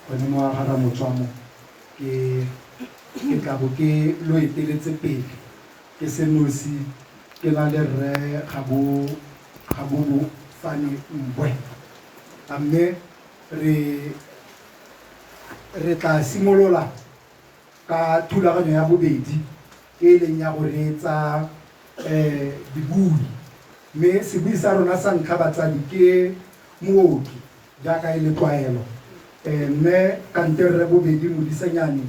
Gone mo ga Ramotswa mo, ke tla bo ke lo eteletse pele ke se nosi, ke na le rre Gabo Fane Mbwe. A mme re tla simolola ka thulaganyo ya bobedi e leng ya go reetsa dibui. Mme sebui sa rona sa ntlha batsadi ke mooki jaaka e le tlwaelo. Mme kante rre Bobedi Modisenyane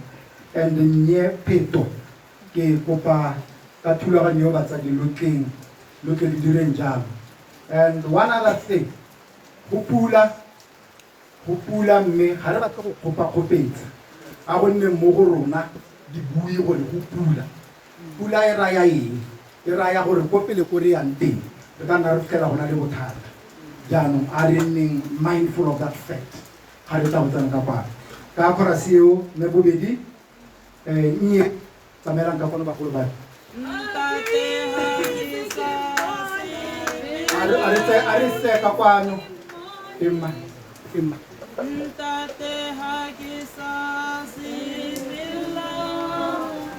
and Nnye Pheto, ke kopa ka thulaganyo eo batsadi lo tleng lo tle le direng jalo. And one other thing, go pula, go pula mme ga re batle go kgopakgopetsa, a go nne mo go rona dibui gore go pula. Pula e raya eng? E raya gore ko pele ko re yang teng re ka nna re fitlhela go na le bothata. Jaanong a re nneng mindful of that fact ga re tla go tsena ka kwano. Ka chorus eo, mme Bobedi, Nnye, tsamaelang ka kwano bagolo ba me. A re tseye ka kwano. Emma, emma. Ntate ha ke sa sepela,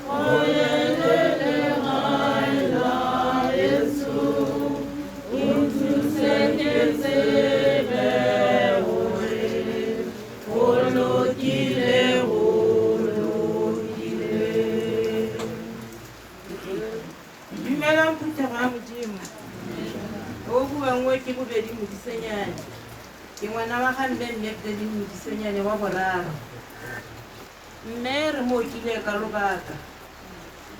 o yelele gae la Jesu, o nthuse ke tsebe gore go lokile, go lokile. Dumelang phuthego ya Modimo. O buang o ke Bobedi Modisenyane. Ke ngwana wa ga mme mme Bobedi Modisenyane wa boraro. Mme re mo okile ka lobaka.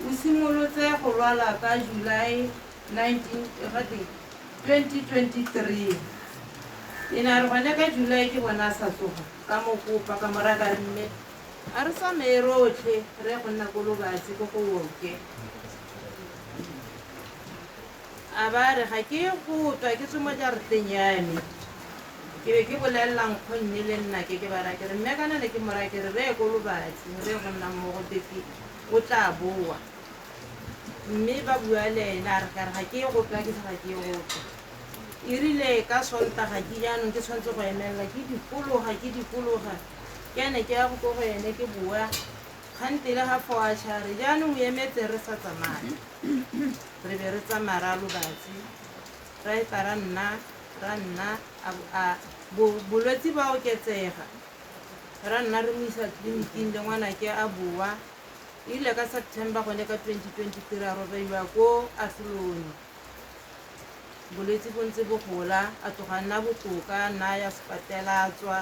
O simolotse go lwala ka July 2023. E ne a re gone ka July ke bona a sa tsoga, ka mo kopa ka mo raya ka re mme a re tsamaye rotlhe re ye go nna ko Lobatse ko go oke. A ba re ga ke go tswa ke tswe mo jarateng ya me. Ke be ke bolelela nkgonne le nna ke ke ba raya ke re mme kana ne ke mo raya ke re re ye ko Lobatse re ye go nna mmogo Becky o tla boa. Mme ba bua le ene a re ka re ga ke ye go tswa ke se ga ke ye go tswa. E rile ka Sontaga ke jaanong ke tshwanetse go emelela ke dikologa ke dikologa ke ene ke ya go ko go ene ke boa kgantele ga fo a tšhare jaanong o emetse re sa tsamaye. Re be re tsamaya ra Lobatse ra etla ra nna ra nna a bolwetse ba oketsega ra nna re mo isa tleliniking le ngwanake a boa. E rile ka September gone ka 2023 a robaiwa ko Athlone. Bolwetse bo ntse bo gola, a tloga a nna botoka, a nna a ya sepatela a tswa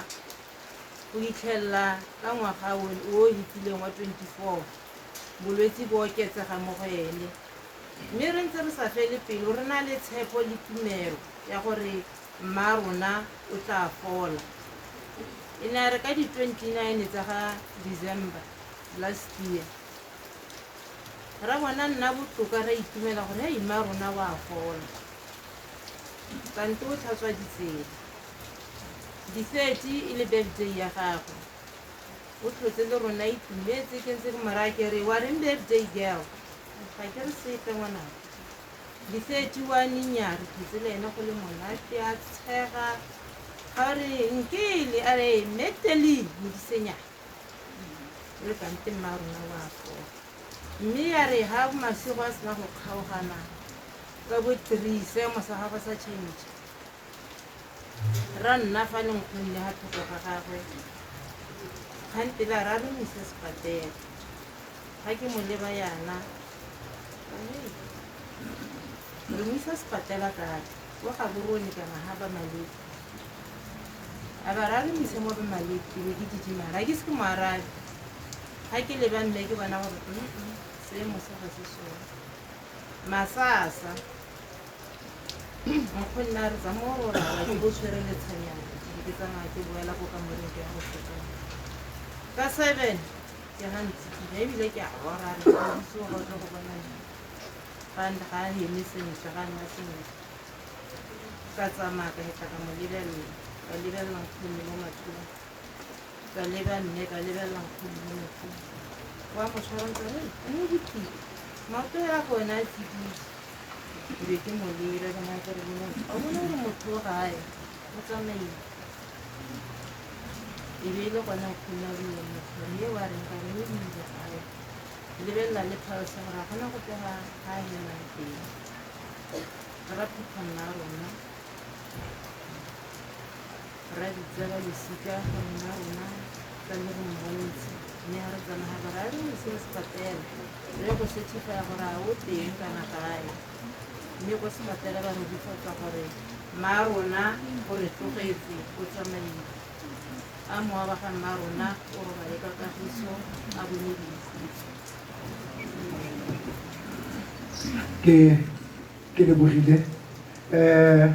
go itlhelela ka ngwaga o o fetileng wa 24 bolwetse bo oketsega mo go ene. Mme re ntse re sa fele pelo, re na le tshepo le tumelo ya gore mma rona o tla fola. E ne a re ka di 29 tsa ga December last year ra bona nna botoka, ra itumela gore hei mma rona wa fola, kante o tlhatswa ditsela. Di 30 e le birthday ya gagwe, o tlhotse le rona itumetse. Ke ntse ke mo raya ke re wa reng birthday girl, ga ke re sepe ngwanaka. Di 31 nnyaa re tlhotse le ene go le monate a tshega, ga re nkele a re Meteli Modisenyane re kante mma rona wa fola. Mme ya re ha masigo a sena go kgaogana ka bo 3 seemo sa gagwe sa change, ra nna fa le nkgonne ga thoko ga gagwe kgantele a ra re mo ise sepatela. Ga ke mo leba yana re mo isa sepatela kae ko Gaborone kana ga ba Malete, a ba ra re mo ise mo ba Malete. Ke be ke didimala, ga ke se ke mo arabe. Ga ke leba mme ke bona gore seemo se ga se sone. Masasa nkgonne a re tsa mo robala ke bo tshwere letshanyana, ke ke tsamaya ke boela ko kamoreng ke ya go tlhokomela. Ka 7 ke ga ntshikile ebile ke a rora re tsoga go tle go bona ga ga a heme sentle, ga nna sentle. Ka tsamaya ka hetla ka mo lebelela, ka lebelela nkgonne mo matlhong, ka leba mme ka lebelela nkgonne mo matlhong. Wa mo tshwara ntse re mme botile maoto ya go ona a tsididi. Ke be ke mo leba ke mo gore o bone gore motho o gae o tsamaile. E be e le gona nkgono a buileng motho gore ye wa reng ka re o ile gae. Lebelela le pulse gore ga gona gope ga ga a hemang teng. Ra phutha mma rona, ra bitsa ba losika gore mma rona tlamehile re mmontshe. Mme ga re tsamaya ba re a re mo iseng sepatela re ye go certify gore a o teng kana gae. Mme ko sepatela ba re rurifatsa gore mma rona o re tlogetse o tsamaile. A mowa wa ga mma rona o robale ka kagiso a bone boikhutso. Ke ke lebogile eh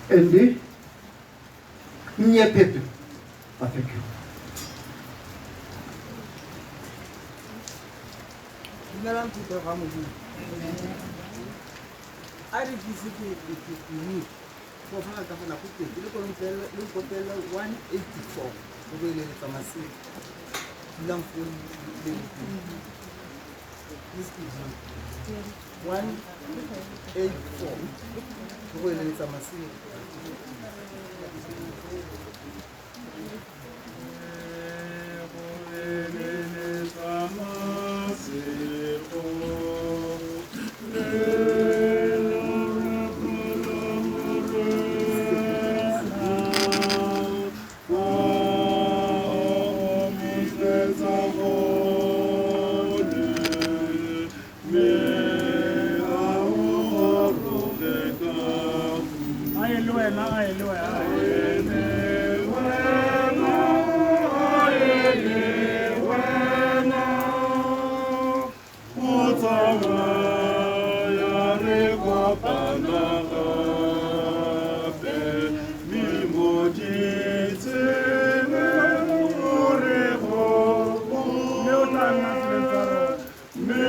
Andy Nnye Pheto. Ah, thank you. Dumelang phuthego ya Modimo. A re ke ise ke ke ke bue go fela ka gona go teng le konompele le nkopele 184 go bo eleletsa masego dulang foo le le 184 go eleletsa masego. A e le wena, a e le wena. Mme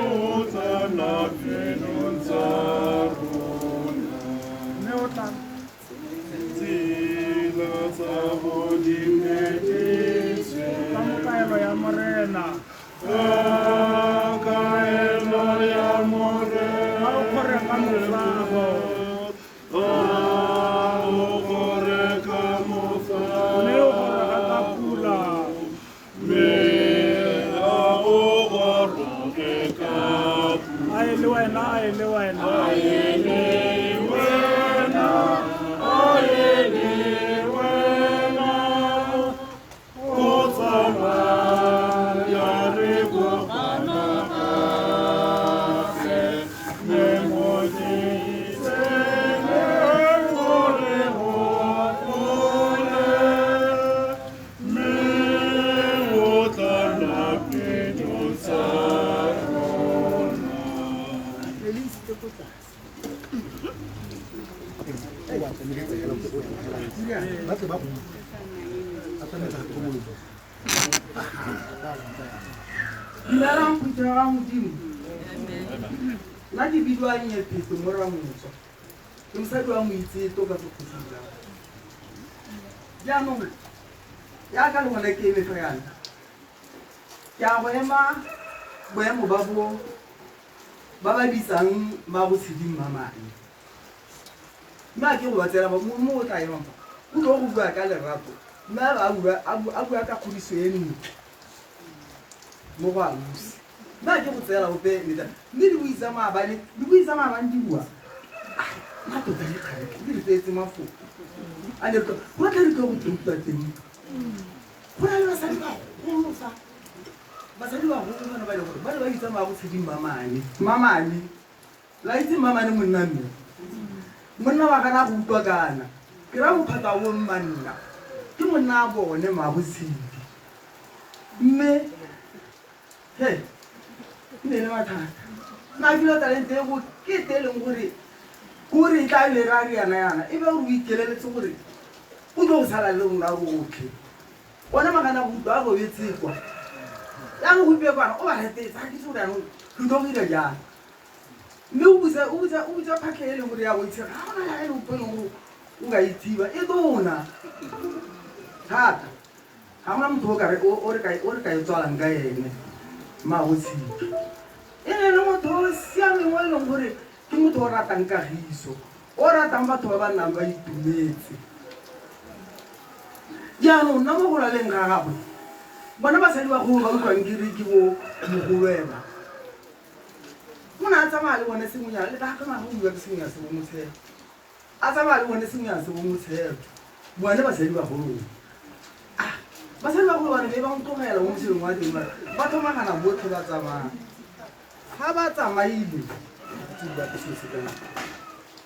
o tla nna tseleng tsa rona. Mme o tla ka mo kaelo ya Morena. A o kgore ka mofago. Mme o goroga ka pula. A e le wena, a e le wena. Le le isitse ko tlase. Ba tle ba go atametsa thomologo. Dumelang phuthego ya Modimo. Nna ke bidiwa Nnye Pheto mo Ramotswa. Ke mosadi wa moitseto ka sekgosi jang. Jaanong jaaka le gone ke eme fa yana. Ke a go ema boemo ba bo ba ba bitsang Mmagotshidi Mmamane. Mme a ke go ba tsela mo mo o tla emang fa. O tlo go bua ka lerato. Mme a bua a bua ka kgodiso e ntle mo go ausi. Mme a ke go tseela ope leta. Mme dibui tsa maabane, dibui tsa maabane di bua. Nna tota le kgale ke di tlwaetse mafoko. A ne re tlo go tla re tlo go utlwa teng. Go na le basadi bagolo fa. Basadi bagolo bana ba e leng gore ba ne ba bitsa Mmagotshidi Mmamane. Mmamane. La itse Mmamane monna mme. Monna wa gana go utlwa kana. Ke ra mophata wa mmanna. Ke monna a bone Mmagotshidi. Mme he e ne le mathata. Nna ke talente e go ke te e leng gore kore e tla le ra riana yana e be gore o ikeleletse gore o tlo go sala le rona rotlhe. Ona magana go utlwa a robetse kwa. Jaanong gompieno kwana o ba retetse ga ke itse gore jaanong re tlo go dira jang. Mme o butsa o butsa o butsa phatlha e leng gore ya boitshega ga gona ya e leng gore o ka ithiba e tona thata. Ga gona motho o ka re o re ka o re ka e tswalang ka ene Mmagotshidi. E ne le motho o siameng o e leng gore ke motho o ratang kagiso, o ratang batho ba ba nnang ba itumetse. Jaanong nna mo go lwaleng ga gagwe, bona basadi bagolo ba utlwang ke re ke bo mogoloe ba, o ne a tsamaya le bone sengwenyana, le ka ga go bua ke sengwenyana se bo motshelo, a tsamaya le bone sengwenyana se bo motshelo, bone basadi bagolo. Ah, basadi bagolo ba ne be ba ntlogela mo motshelong wa teng, ba tlhomagana botlhe ba tsamaya. Ga ba tsamaile,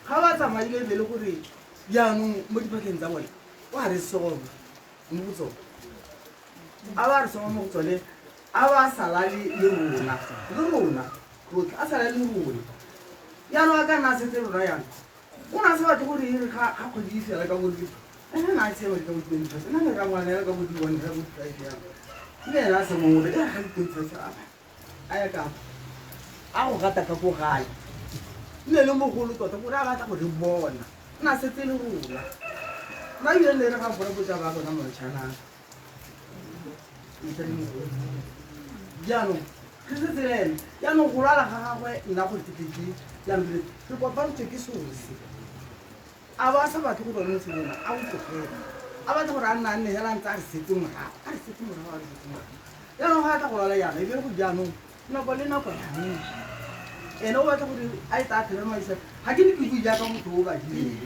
ga ba tsamaile e be le gore jaanong mo diphatlheng tsa bone o a re soma mo go tsone, a ba re soma mo go tsone, a ba sala le rona, le rona rotlhe, a sala le rona. Jaanong a ka nna a setse rona yana, o ne a sa batle gore e re ga kgwedi e fela ka bo ene na a tseye madi ka bo 25, ena ne rangwana ka bo di-one ka bo di-five yana, mme ena a sa mongwe e re ga di-25 a ya ka a go gata ka ko gae, nne le mogolo tota gore a batla go re bona, nna setse le rona. Nna ebile ne re ga mpona botsa ba bona motšhanang jaanong re setse le ene. Jaanong go lwala ga gagwe nna gore ke tle ke jaanong re kopantswe ke sose, a ba sa batle go tswa mo tshimong, a o tlogela, a batla gore a nna a nne hela ntse a re setse morago, a re setse morago, a re setse morago. Jaanong ga a tla go lwala yana, e be go jaanong nako le nako jaanong ene o batla gore a e tsaya phela maisa. Ga ke ne ke bue jaaka motho o badileng,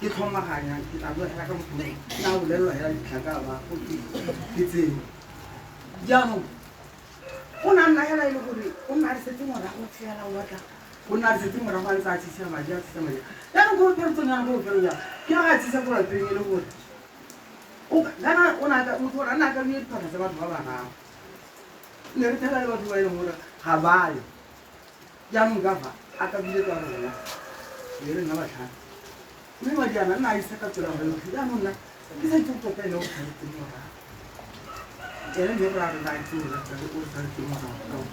ke tlhomaganya, ke tla bua hela ka motho na bolelelwa hela ditlhaka ba go ke tseo. Jaanong o ne a nna hela e le gore o nna a re setse morago fela, o batla go nna a re setse morago, a ntse a tshisa madi, a tshisa madi. Jaanong ko bofeletsong yana, ko bofelong yana ke ga a tshisa ko lapeng e le gore kana o ne a ka motho gore a nna a ka bue diphatlha tsa batho ba bararo, ne re phela le batho ba e leng gore ga bayo. Jaanong ka fa a ka bile ka rona e re nna batlhano, mme madi ana nna a isa ka tsela gore yotlhe. Jaanong nna ke sa itse go tota ene o tshwanetseng morago, ene mme gore a re na itse o tshwanetseng morago.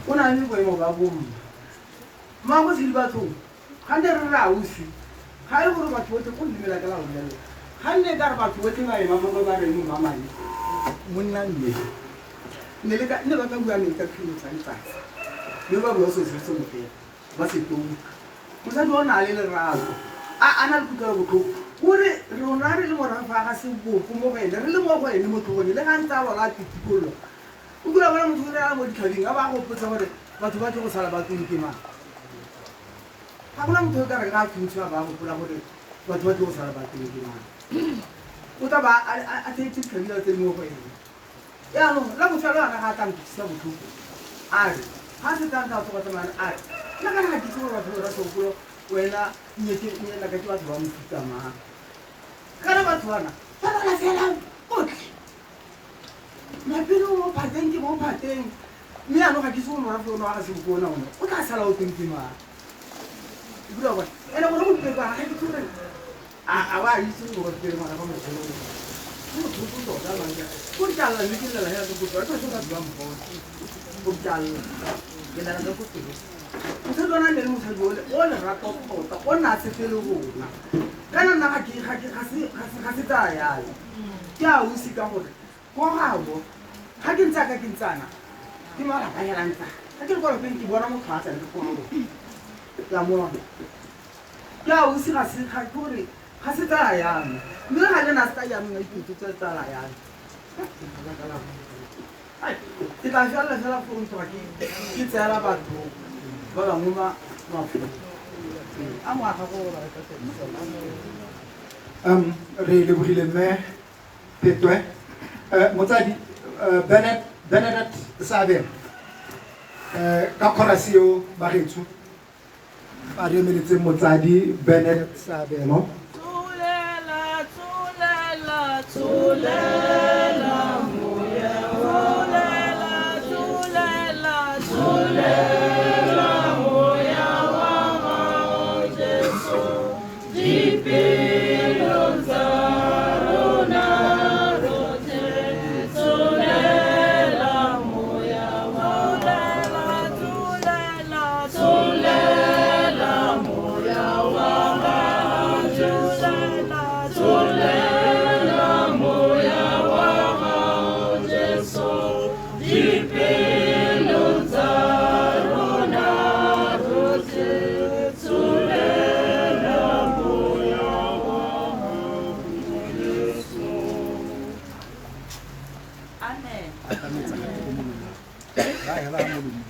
O na le boemo ba bomma mmago tshedi bathong, ga nne re re ausi, ga e gore batho botlhe go nnimela ka la go bolelela, ga nne ka re batho botlhe ba ema mo ba reng mmamane monna mme ne le ka ne ba ka bua ne ka phelo tsa letsatsi, mme ba bua selo se se mofela ba se touka. Mosadi o na le lerato, a na le kutlwelo botlhoko, gore rona re le morago fa ga seboko mo go ene, re le mo go ene mo tlhogong, le ga ntse a lwala a titikolola, o kula bona motho o re mo ditlhabing, a ba gopotsa gore batho ba tle go sala ba tong ke mang. Ga gona motho o ka reng a thuntshiwa ba gopola gore batho ba tle go sala ba tong ke mang, o tla ba a theetse ditlhabila tse di mo go ene. Jaanong la bofelo ana ga a tla nkutlwisa botlhoko, a re ga a setse a ntse a tsoga tsamayana, a re nna kana ga ke itse gore batho ba sekolo wena nyetela ka ke batho ba mofuta mang, kana batho bana ba lwala fela botlhe mapelo mo phateng ke mo phateng, mme jaanong ga ke itse gore morafe ono wa ga seboko ona one o tla sala o teng ke mang. Ebile wa bona ene gore mo dipelo ga ke itse gore a ba itse gore pele ngwana ka mogolo botlhoko tota banka ko tlalla, mme ke lela hela ka kopo ka batho ba mpona go tlalla, ke lela ka ko pelo. Mosadi ona ne le mosadi ole o lerato tota, o nna a tshepe le rona. Kana nna ga ke ga ke ga se tsaya yalo, ke a usi ka gore ko gabo ga ke ntse ka ke ntsana ke malapa hela ntsa ga ke le kwa lapeng ke bona motho a tsena ke kono ke a mona, ke a usi ga se ga ke gore ga se tsala ya me, mme ga le na se ya me ipotso tse tsala ya me. Ke tla felela fela go ntwa ke tseela batho ba bangwe mafoko a moaga go ba ka Re lebogile mme Phetwe. Motsadi Bernadette Seabelo ka chorus eo bagetso ba re emeletseng motsadi Bernadette Seabelo. Tsolela, tsolela, tsolela moya, tsolela, tsolela, tsolela moya wa gago Jesu, dipelo tsa rona rotlhe, tsolela moya wa, tsolela, tsolela, tsolela moya wa gago, tsolela, tsolela moya Amen. Atametsa gape ko molomong. Ba hela ga molomong.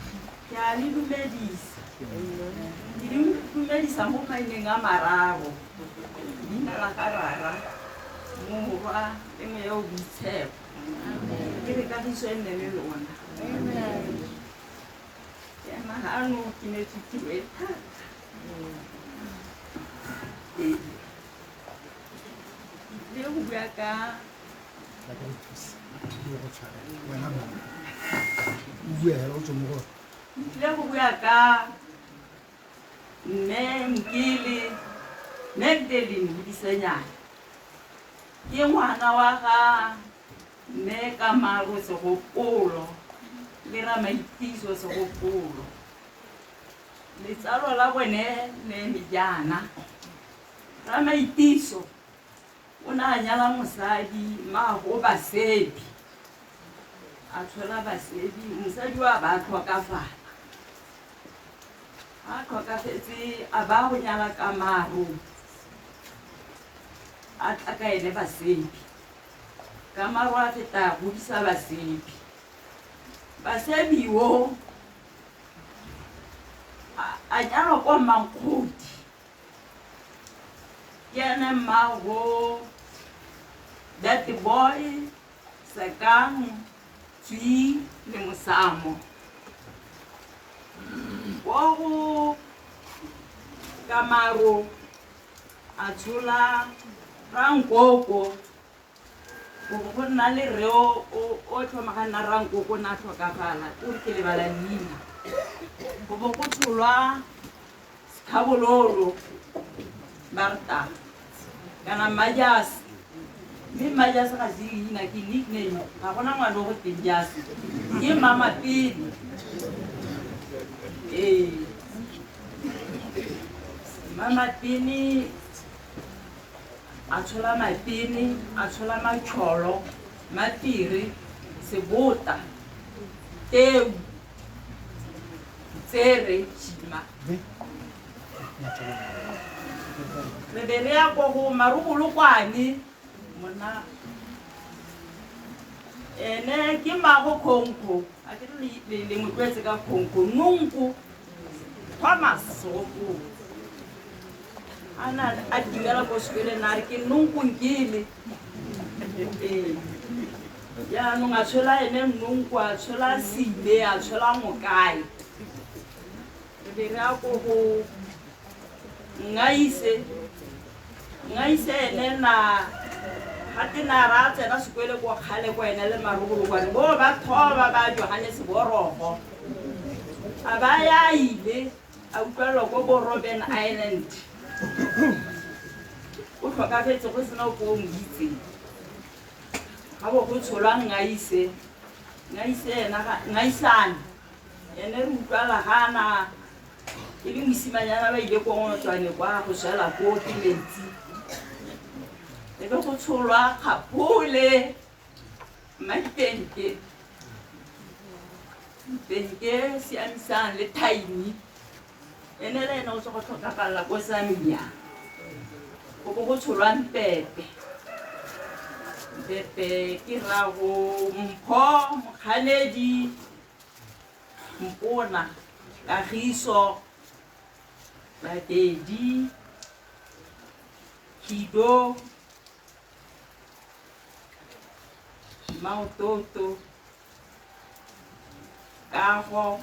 Ke a le dumedisa. Ke le dumedisa mo maineng a mararo. Leina la ga Rara, Morwa le Moya o Boitshepo. Ke re kagiso e nne le lona. Ke ema gano ke neetswe tiro e thata. Ee. Ke tlile go bua ka Tla ke go thuse. Ke go tshwarela. Wena mama. O bue hela o tswe mo go. Ke tlile go bua ka mme Nkele Magdalene Modisenyane. Ke ngwana wa ga mme Kamaro Segopolo le Ramaitiso Segopolo. Letsalo la bone le eme jaana. Ramaitiso o ne a nyala mosadi mmaago Basebi. A tshola Basebi, mosadi o a ba a tlhokafala. A tlhokafetse a ba go nyala Kamaro. A tla ka ene Basebi. Kamaro a feta a godisa Basebi. Basebi o a nyalwa kwa Mmankgodi. Ke ene mmaago That Boy, Sekang, Tswi le Mosamo. Ko go Kamaro a tshola Rankoko. Go bo go nna le rre o o tlhomagang nna Rankoko na tlhokafala, o re ke lebala leina. Go bo go tsholwa Sekgabololo, Marta kana Mmajase. Mme Mmajase ga se leina, ke nickname. Ga gona ngwana o go teng Jase. Ke mama pele. Ee. Mama pele a tshola Mapene, a tshola Matšholo, Mapiri, Sebota, Teu, Tsere, Tšhima. Re be re ya ko go Marubolokwane, monna ene ke mmago Khonko, a ke re le mo tlwaetse ka Khonko, Nonko Thomas Segopolo. A na a timela ko sekoleng a re ke Nonko Nkele. Ee. Jaanong a tshola ene Nonko, a tshola Sile, a tshola Mokae. Re be re ya ko go Ngaise. Ngaise ene na gate na ra tsena sekole ko kgale ko ene le Marubolokwane bo ba thoba ba Johannes Borogo. A ba ya ile a utlwelelwa ko bo Robben Island. O tlhokafetse go sena ope o mo itseng. Ga bo go tsholwa Ngaise. Ngaise ena ga Ngaisane. Ene re utlwala ga na e le mosimanyana ba ile ko Ngotswane kwa go swela ko ke metsi. E be go tsholwa Kgapole Mmapenke. Mpenke Siamisang le Thaini. Ene le ene o tswa go tlhokafalela ko Zambia. Go bo go tsholwa Mpepe. Mpepe ke rrago Mpho, Mokganedi, Mpona, Kagiso, Babedi, Khido, Maototo, Kago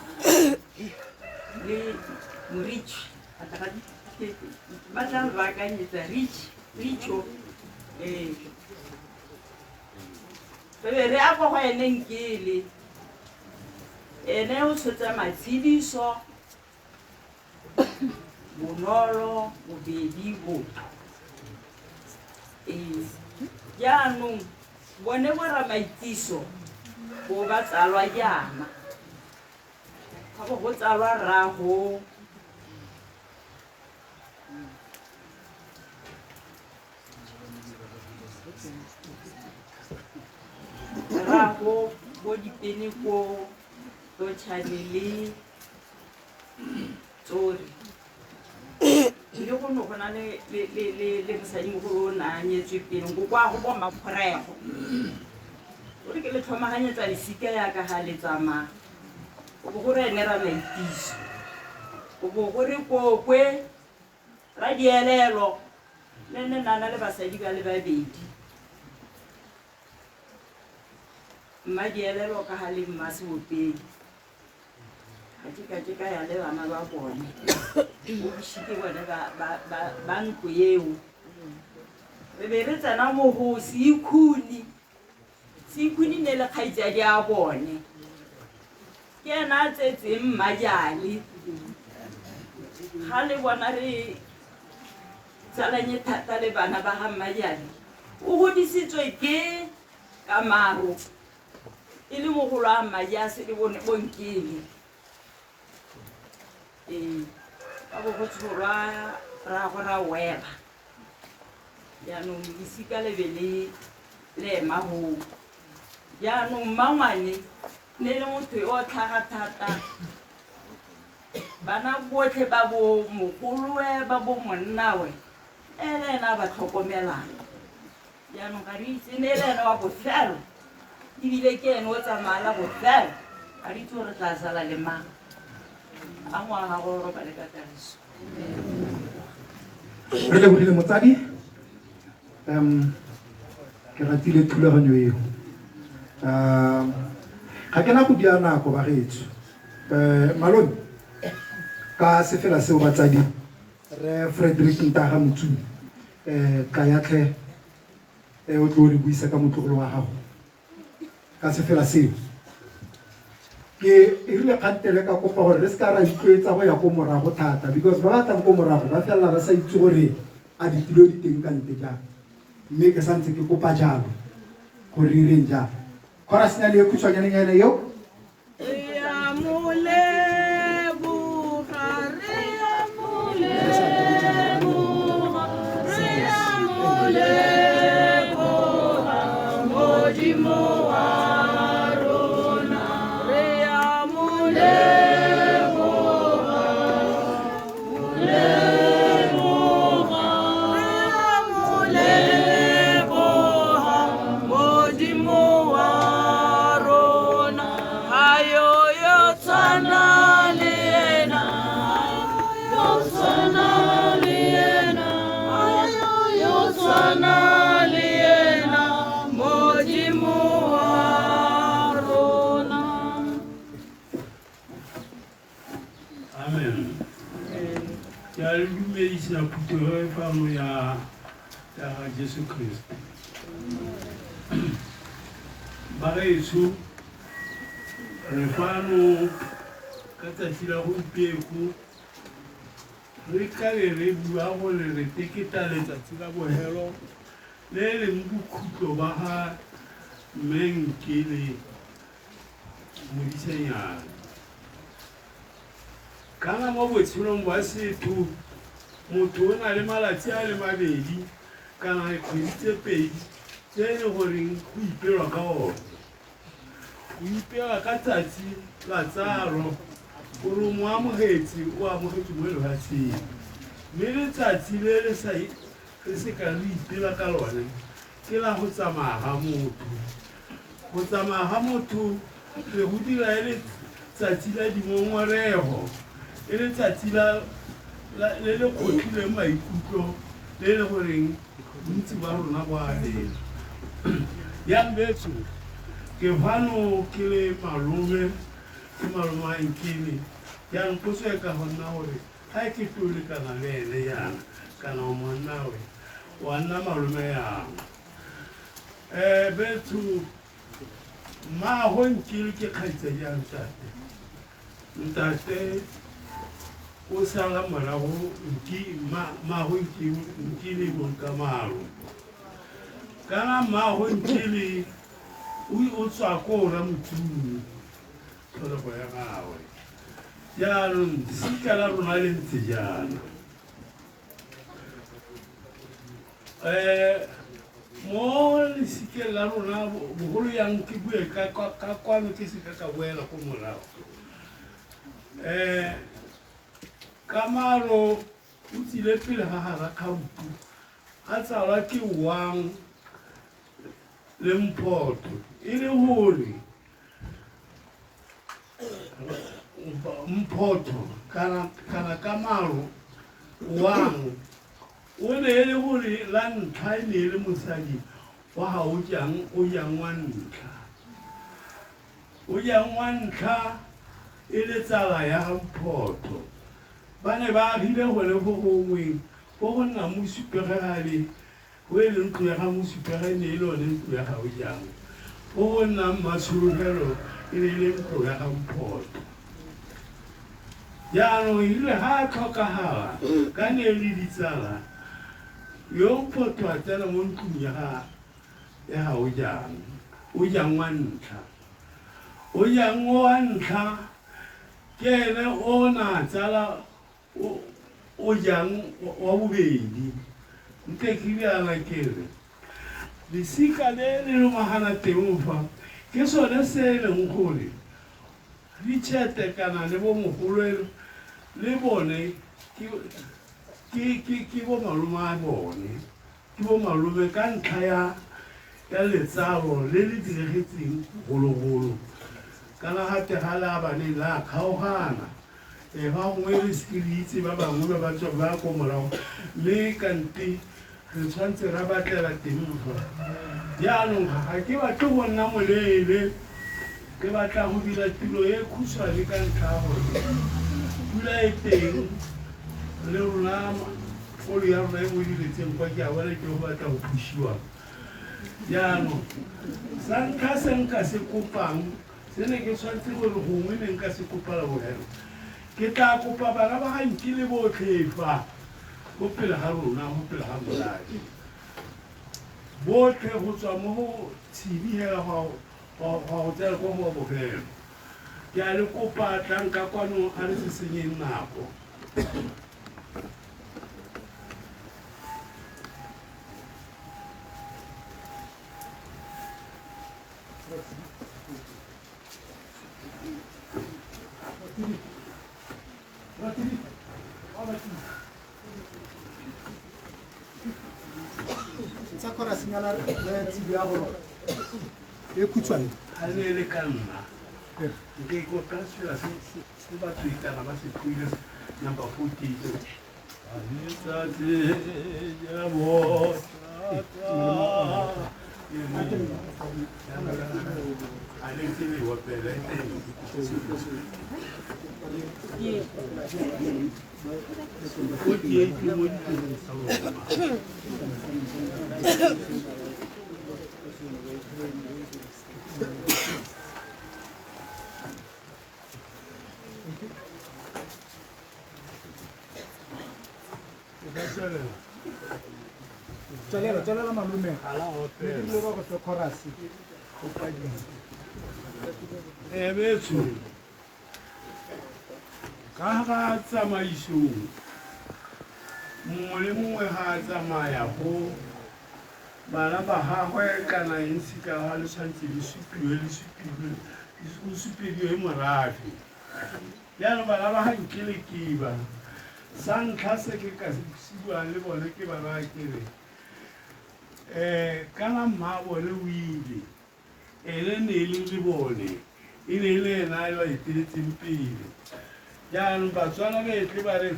le Morich. Ba tla baakanyetsa Rich, Richo. Ee. Re be re ya kwa go ene Nkele. Ene o tshotse Matshediso, Bonolo, Bobedi, Botho. Ee. Jaanong bone boramaitiso bo ba tsalwa jaana. Ga bo go tsalwa rrago rrago bo dipene ko Totšhane le Tsori. Le go ne go na le le le le le mosadimogolo o ne a nyetswe pele ko kwa go bo Mmaphorego. O re ke le le tlhomaganyetsa lesika yaka ga le tsamaya. O bo go re ene ra maitiso. O bo go re kokwe ra dielelo le ene nana le basadi ba le babedi. Mma dielelo ka ga le mma seopedi. Ga ke ka ke ka ya le bana ba bone. O ke bone ba ntlo eo. Re be re tsena mo go Seikhuni. Seikhuni ne le kgaitsadi a bone. Ke ena a tsetseng Mmajale. Ga le bona re tsalanye thata le bana ba ga Mmajale. O godisitswe ke Kamaro e le mogolo a Mmajase le bone bonkele. Ee, ka bo go tsholwa ra go ra wela. Jaanong lesika le be le le ema hoo. Jaanong mmangwane ne le motho yo o tlhaga thata. Bana botlhe ba bo mogolowe ba bo monnawe ene ena a ba tlhokomelang. Jaanong ga re itse ne le ene wa bofelo ebile ke ene o tsamaya la bofelo. Ga re itse gore re tla sala le mang. A ngwaga go robale ka kagiso. Re lebogile motsadi. Ke ratile thulaganyo eo. Ga ke na go dia nako bagaetsho. Malome ka sefela seo batsadi re Frederick Ntaga Motsumi tlayatlhe o tlo re buisa ka motlogolo wa gago ka sefela seo. Ke e rile kgantele ka kopa gore re se ka ra itlwaetsa go ya ko morago thata because ba batlang ko morago ba felela ba sa itse gore a ditilo di teng ka nte jang. Mme ke santse ke kopa jalo gore re ireng jang. Chorus-nyane e khutshwanyanenyana eo. Re a mo leboga, re a mo leboga, re a mo leboga, Modimo wa rona. Re a mo leboga, leboga, re a mo leboga, Modimo wa rona. Hayo yo tshwana le ena, yo tshwana le ena, hayo yo tshwana le ena, Modimo wa rona. Amen. Ke a le dumedisa phuthego e fano ya ga Jesu Kriste. Bagaetsho re fano ka tsatsi la gompieko re tlabe re bua gore re teketa letsatsi la bohelo le leng bokhutlo ba ga mme Nkele Modisenyane. Kana mo botshelong ba setho motho o na le malatsi a le mabedi kana dikgwedi tse pedi tse e le goreng go ipelwa ka one. O ipela ka tsatsi la tsalo gore o mo amogetse, o amogetse mo lefatsheng. Mme letsatsi le le sa re se ka re ipela ka lone ke la go tsamaya ga motho. Go tsamaya ga motho re go dira e le tsatsi la dingongorego, e le tsatsi la le le kgotlhileng maikutlo le le goreng bontsi ba rona bo a lela. Yang betso ke fano ke le malome, ke malome wa Nkele. Jaanong potso e ka go nna gore ga ke tlo lekana le ene yana kana o monnawe wa nna malome yang. Betso mmaago Nkele ke kgaitsadi ya ntate. Ntate o sala morago mmaago Nkele bong ka malo. Kana mmaago Nkele o tswa ko Ramotsumi tlholego ya gagwe. Jaanong sika la rona le ntse jaana. Mo lesikeng la rona bogolo yang ke bue ka kwano ke seka ka boela ko morago. Kamaro o tsile pele ga ga Rakgaupu a tsalwa ke Wang le Mphotho e le gore Mphotho kana kana Kamaro wang o ne e le gore la ntlha e ne e le mosadi wa ga o jang o jang wa ntlha o jang wa ntlha e le tsala ya ga Mphotho ba ne ba agile gone fo gongwe fo go nna mosupegale o e leng ntlo ya ga Mosupega e ne e le one ntlo ya ga Ojang fo go nnang Mmatsholofelo e ne e le ntlo ya ga Mphotho jaanong erile ga a tlhokagala ka ne e le ditsala yo Mphotho a tsena mo ntlong ya ga ya ga Ojang Ojang wa ntlha Ojang wa ntlha ke ene o na tsala o jang wa bobedi ntle ke riana ke re lesika le le lomagana teng fa ke sone se e leng gore Richard kana le bo mogolo le bone ke bo malome a bone ke bo malome ka ntlha ya ya letsalo le le diregetseng gologolo kana gate ga le a bane la kgaogana e fa gongwe le seke le itse ba bangwe ba ba tswa ba ko morago mme kante re tshwanetse ra batlela teng fa jaanong ga ke batle go nna moleele ke batla go dira tiro e khutshwane ka ntlha ya gore pula e teng le rona kolo ya rona e mo diretseng kwa ke a bona ke go batla go thusiwa jaanong sa ntlha se nka se kopang se ne ke tshwanetse gore gongwe ne nka se kopala bogelo ke tla kopa bana ba ga nkile botlhe fa go pele ga rona go pele ga moladi botlhe go tswa mo go tshibi hela go go tsela kwa go bofelo ke a le kopa tlang ka kwano a re se senyeng nako. Tsa chorus-nyana le tsibi ya go e khutshwane. Ga ne e le ka nna nke ko ka sela se se batho ikana ba se tloile number 14 letsatsi ja a le tsebe opela e teng 48 mo ditirong tsa lona. O ka tswelela. Tswelela, tswelela malome. Ga la opela. Le ba go fe chorus. E betsho ka ga tsamaisong mongwe le mongwe ga a tsamaya go bana ba gagwe kana eng sika ga le tshwanetse le supiwe le supiwe go supediwe morafe jaanong bana ba ga nke le kiba sa ntlha se ke ka se buang le bone ke ba raya ke re kana mma bone o ile ene ne e le le bone e ne e le ena e ba eteletseng pele jaanong Batswana ba etle ba re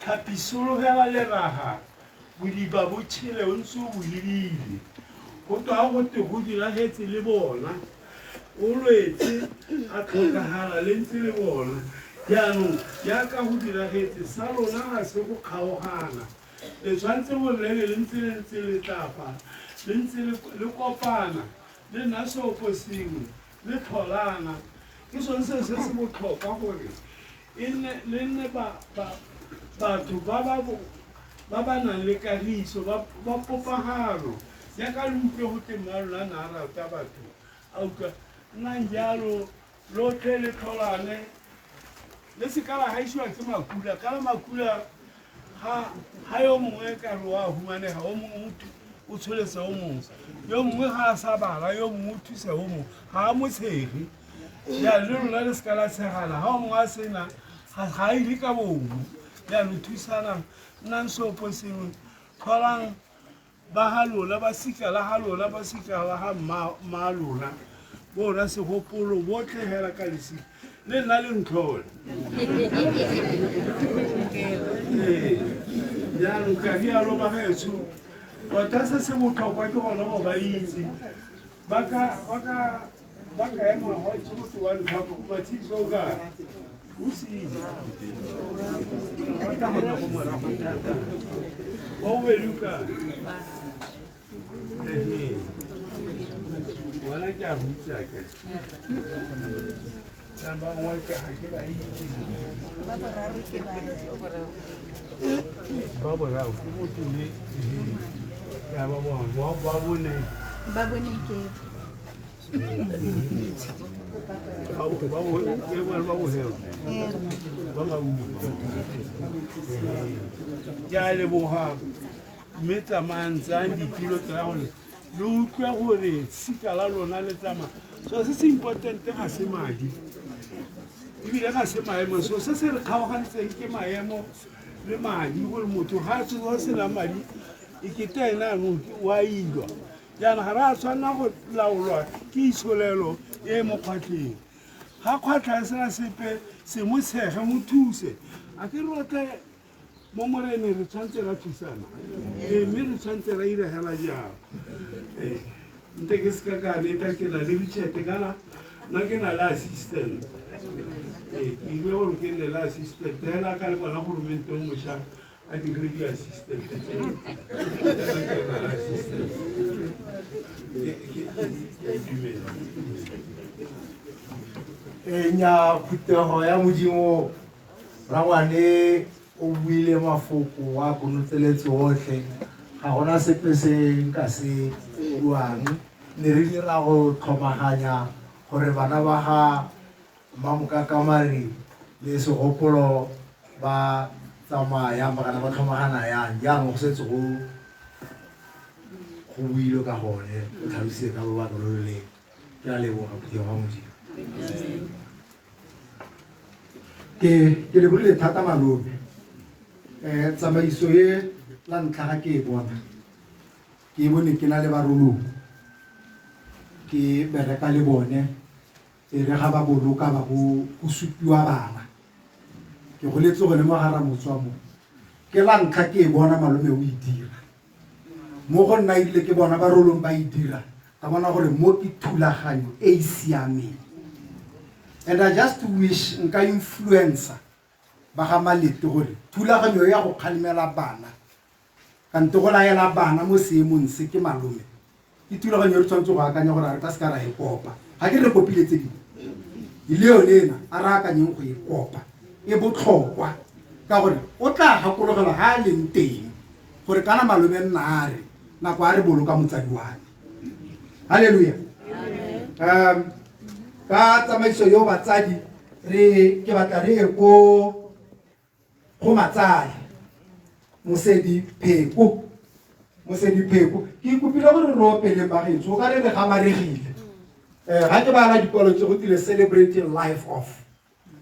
tlhapisologela leraga bodiba bo tšhele o ntse o bo lebile go twa go te go diragetse le bona o lwetse a tlhokagala le ntse le bona jaanong jaaka go diragetse sa lona ga se go kgaogana le tshwanetse gore le le ntse le ntse le tlapa le ntse le kopana le nna seopo sengwe le tlholana ke sone se se se botlhokwa gore e nne le nne batho ba ba nang le kagiso ba popagano jaaka le utlwe go te mma lona na a rata batho a utlwa nnang jalo lotlhe le tlholane le seka la gaisiwa ke makula kana makula ga yo mongwe ka re wa humanega o mongwe o tsholetse o mongwe yo mongwe ga a sa bala yo mongwe o thusa o mongwe ga a mo tshege jaanong le lona le seka la tshegana ga o mongwe a sena ga a ile ka bomo jaanong thusanang nnang seopo sengwe tlholang. Ba ga lona, ba sika la ga lona, ba sika la ga mma lona, bo rra Segopolo, botlhe hela ka lesika. Le nna le ntlhole. Ee, jaanong ka rialo bagaetsho, tota se se botlhokwa ke gone go ba itse. Ba ka, ba ka, ba ka ema gwa itse motho wa ntlha, Matshidiso o kae? O siile. Rata go nna ko morago thata. Wa bobedi o kae? Ehe. Ngwana ke a go itse akere. Ba bangwe ke ga ke ba itse. Ba boraro ke ba. Ba boraro ke motho le ya ba bone ba bone. Ba bone ke. Ke a leboga mme tsamayang tsayang ditilo tsela gore le utlwe gore sika la lona le tsamaya. So se se important ga se madi ebile ga se maemo, so se se re kgaogantseng ke maemo le madi, gore motho ga a tsoga sena madi e kete ene anong wa ilwa. Jaanong ga re a tshwanela go laolwa ke itsholelo e e mo kgwatlheng. Ga kgwatlha e sena sepe, se mo tshege, mo thuse. A ke rotlhe mo Moreneng re tshwanetse ra thusana, ee, mme re tshwanetse ra ira hela jalo. Ee, nte ke seka ka leta, ke na le Richard kana nna ke na le assistant. Ee, ke ile gore ke nne le assistant hela ka le bona goromente o mošwa a dirile di-assistant tse. Ke na le assistant. Ke a itumela. Ee, nya phuthego ya Modimo, rangwane o buile mafoko a konotseletse otlhe, ga gona sepe se nka se buang. Ne re dira go tlhomaganya gore bana ba ga Mmamokakamari le Segopolo ba tsamaya yang, ba kana ba tlhomagana yang. Jaanong go setse go go builwe ka gone, o tlhalositse ka lobaka lo lo leele. Ke a leboga phuthego ya Modimo. Ke ke lebogile thata malome. Tsamaiso e la ntlha ga ke e bona, ke e bone ke na le Barolong, ke bereka le bone, e re ga ba boloka ba bo go supiwa bana. Ke goletse gone mo ga Ramotswa mo. Ke la ntlha ke e bona malome o e dira. Mo go nna ebile ke bona Barolong ba e dira, ka bona gore mo ke thulaganyo e e siameng. And I just wish nka influencer ba ga Malete gore thulaganyo ya go kgalemela bana, kante go laela bana mo seemong se ke malome, ke thulaganyo e re tshwanetse go akanya gore a re ka seka ra e kopa. Ga ke re kopile tse dingwe, le yone ena a re akanyeng go e kopa, e botlhokwa ka gore o tla gakologelwa ga a leng teng gore kana malome nna a re nako a re boloka motsadi wa me. Halleluja. Ka tsamaiso yo batsadi re ke batla re ye ko go matsale Mosedi Pheko. Mosedi Pheko, ke ikopile gore re opeleng bagaetsho, o ka re re gamaregile. Ga ke bala dikwalo tse go tile celebrating life of,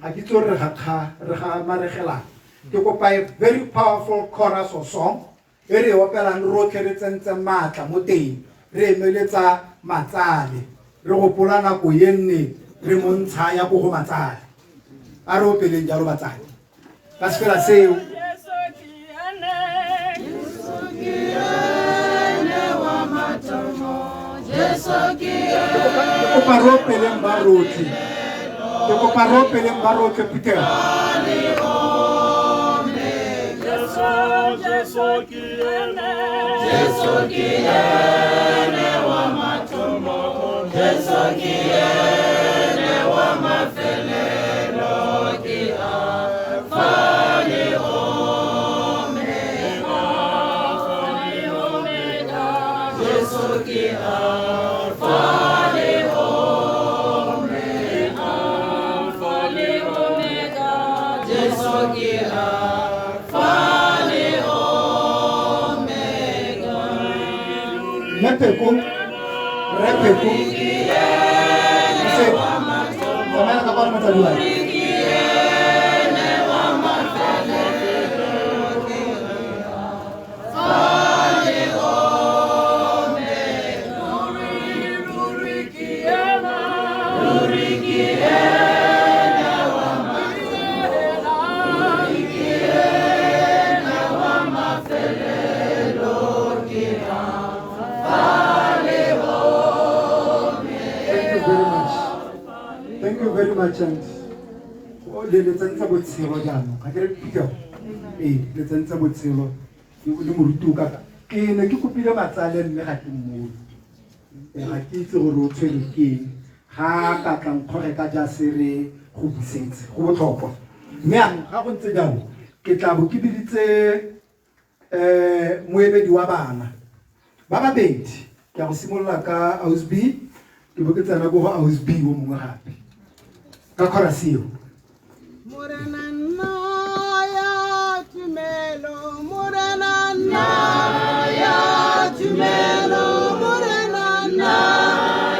ga ke itse gore re ga re gamaregelang. Ke kopa a very powerful chorus or song e re e opelang rotlhe re tsentse maatla mo teng, re emeletsa matsale, re gopola nako ye nne re mo ntsha ya ko go matsale. A re opeleng jalo batsadi ka sefela seo. Ke kopa re opeleng ba rotlhe, ke kopa re opeleng ba rotlhe phuthego. Jesu ke ene wa mathomo, Jesu ke ene wa mafelelo, ke Alfa le Omega, Jesu ke Alfa le Omega, Alfa le Omega, Jesu ke Alfa le Omega. Mme Pheko, Rre Pheko, se tsamaela ka kwano motsadi wa me. Thank you very much and le le tsentse botshelo jaanong ga ke re phuthego ee le tsentse botshelo le moruti o kaka ke ne ke kopile matsale mme ga ke mmone ee ga ke itse gore o tshwere ke eng ga ka tla nkgoge ka jasere go busetse go botlhokwa mme anong ga go ntse jalo ke tla bo ke biditse um moemedi wa bana ba babedi ke a go simolola ka ausb ke bo ke tsena ko go ausb o mongwe gape ka chorus eo Morena nna ya tumelo, Morena nna ya tumelo, Morena nna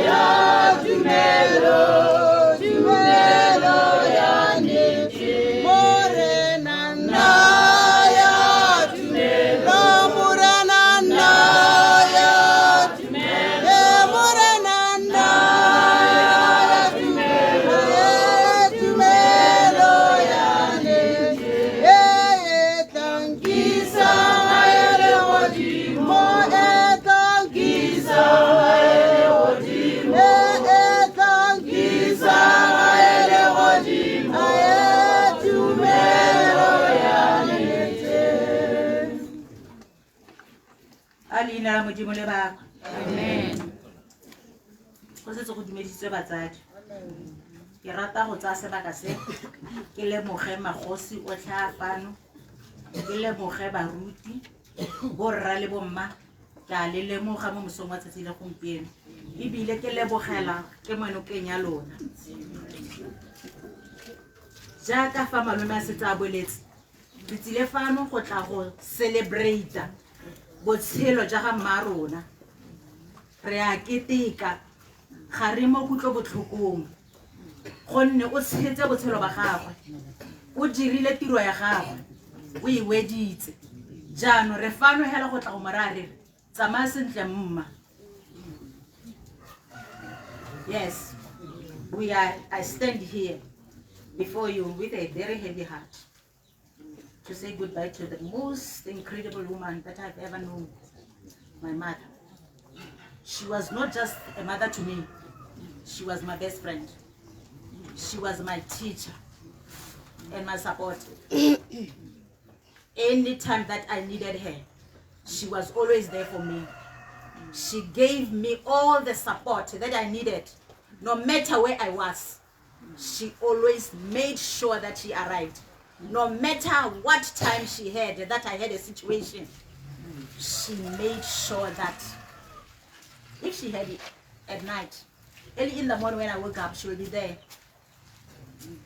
ya tumelo, tumelo ya nnete. Morena nna ya tumelo, Morena nna ya tumelo, Morena nna ya tumelo, tumelo ya nnete. E e tla nkisa gae legodimo, e tla nkisa gae legodimo, e tla nkisa gae legodimo, e tumelo ya nnete. A leina la modimo le bakwa go setse go dumedisitswe batsadi ke rata go tsaya sebaka se ke lemoge magosi otlhe a fano ke lemoge baruti borra le bomma ke a le lemoga mo mosong wa tsatsi le gompieno ebile ke lebogela ke monokeng ya lona jaaka fa malome a setse a boletse re tsile fano go tla go celebrata botshelo ja ga mma rona re a keteka ga re mo kutlobotlhokong gonne o tshetse botshelo ba gagwe o dirile tiro ya gagwe o e weditse jaanong re fano hela go tla go mo raya re re tsamaya sentle mma yes we are i stand here before you with a very heavy heart to say goodbye to the most incredible woman that I've ever known, my mother. She was not just a mother to me, she was my best friend. She was my teacher and my support. Anytime that I needed her, she was always there for me. She gave me all the support that I needed, no matter where I was. She always made sure that she arrived. No matter what time she had, that I had a situation, she made sure that if she had it at night, early in the morning when I woke up, she will be there.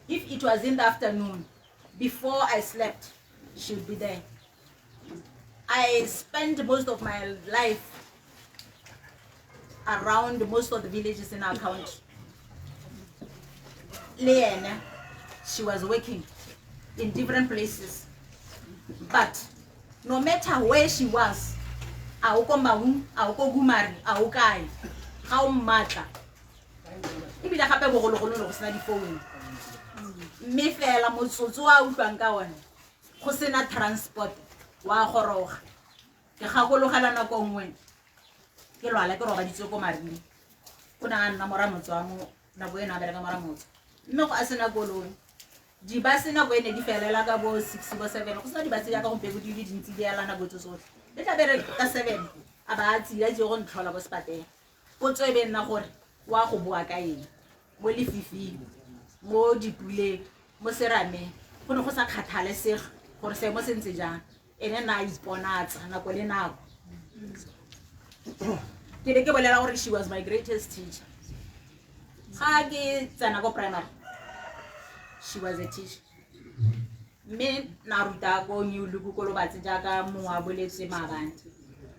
If it was in the afternoon, before I slept, she would be there. I spent most of my life around most of the villages in our county. Leanne, she was working in different places. But no matter where she was, a o ko Maun, a o ko Gumare, a o kae, ga o mmatla. Ebile gape bogologolo ne go sena difounu. Mme fela motsotso a utlwang ka one, go sena transport, wa goroga. Ke gakologela nako nngwe, ke lwala ke robaditswe ko Marine. O ne a nna mo Ramotswa mo nako eno a bereka mo Ramotswa. Mme go a sena koloi. Dibase nako e ne di felela ka bo 6 bo 7 go sena dibase jaaka gompieno di le dintsi di ela nako tse tsotlhe le tla bere ka 7 a ba a tsile a tsile go ntlhola ko sepatela potso e be nna gore wa go boa ka eng mo lefifing mo dipuleng mo serameng go ne go sa kgathalesege gore seemo se ntse jang ene na a iponatsa nako le nako ke be ke bolela gore she was my greatest teacher ga ke tsena ko primary she was a teacher mme na ruta ko New Look ko Lobatse jaaka mongwe a boletse maabane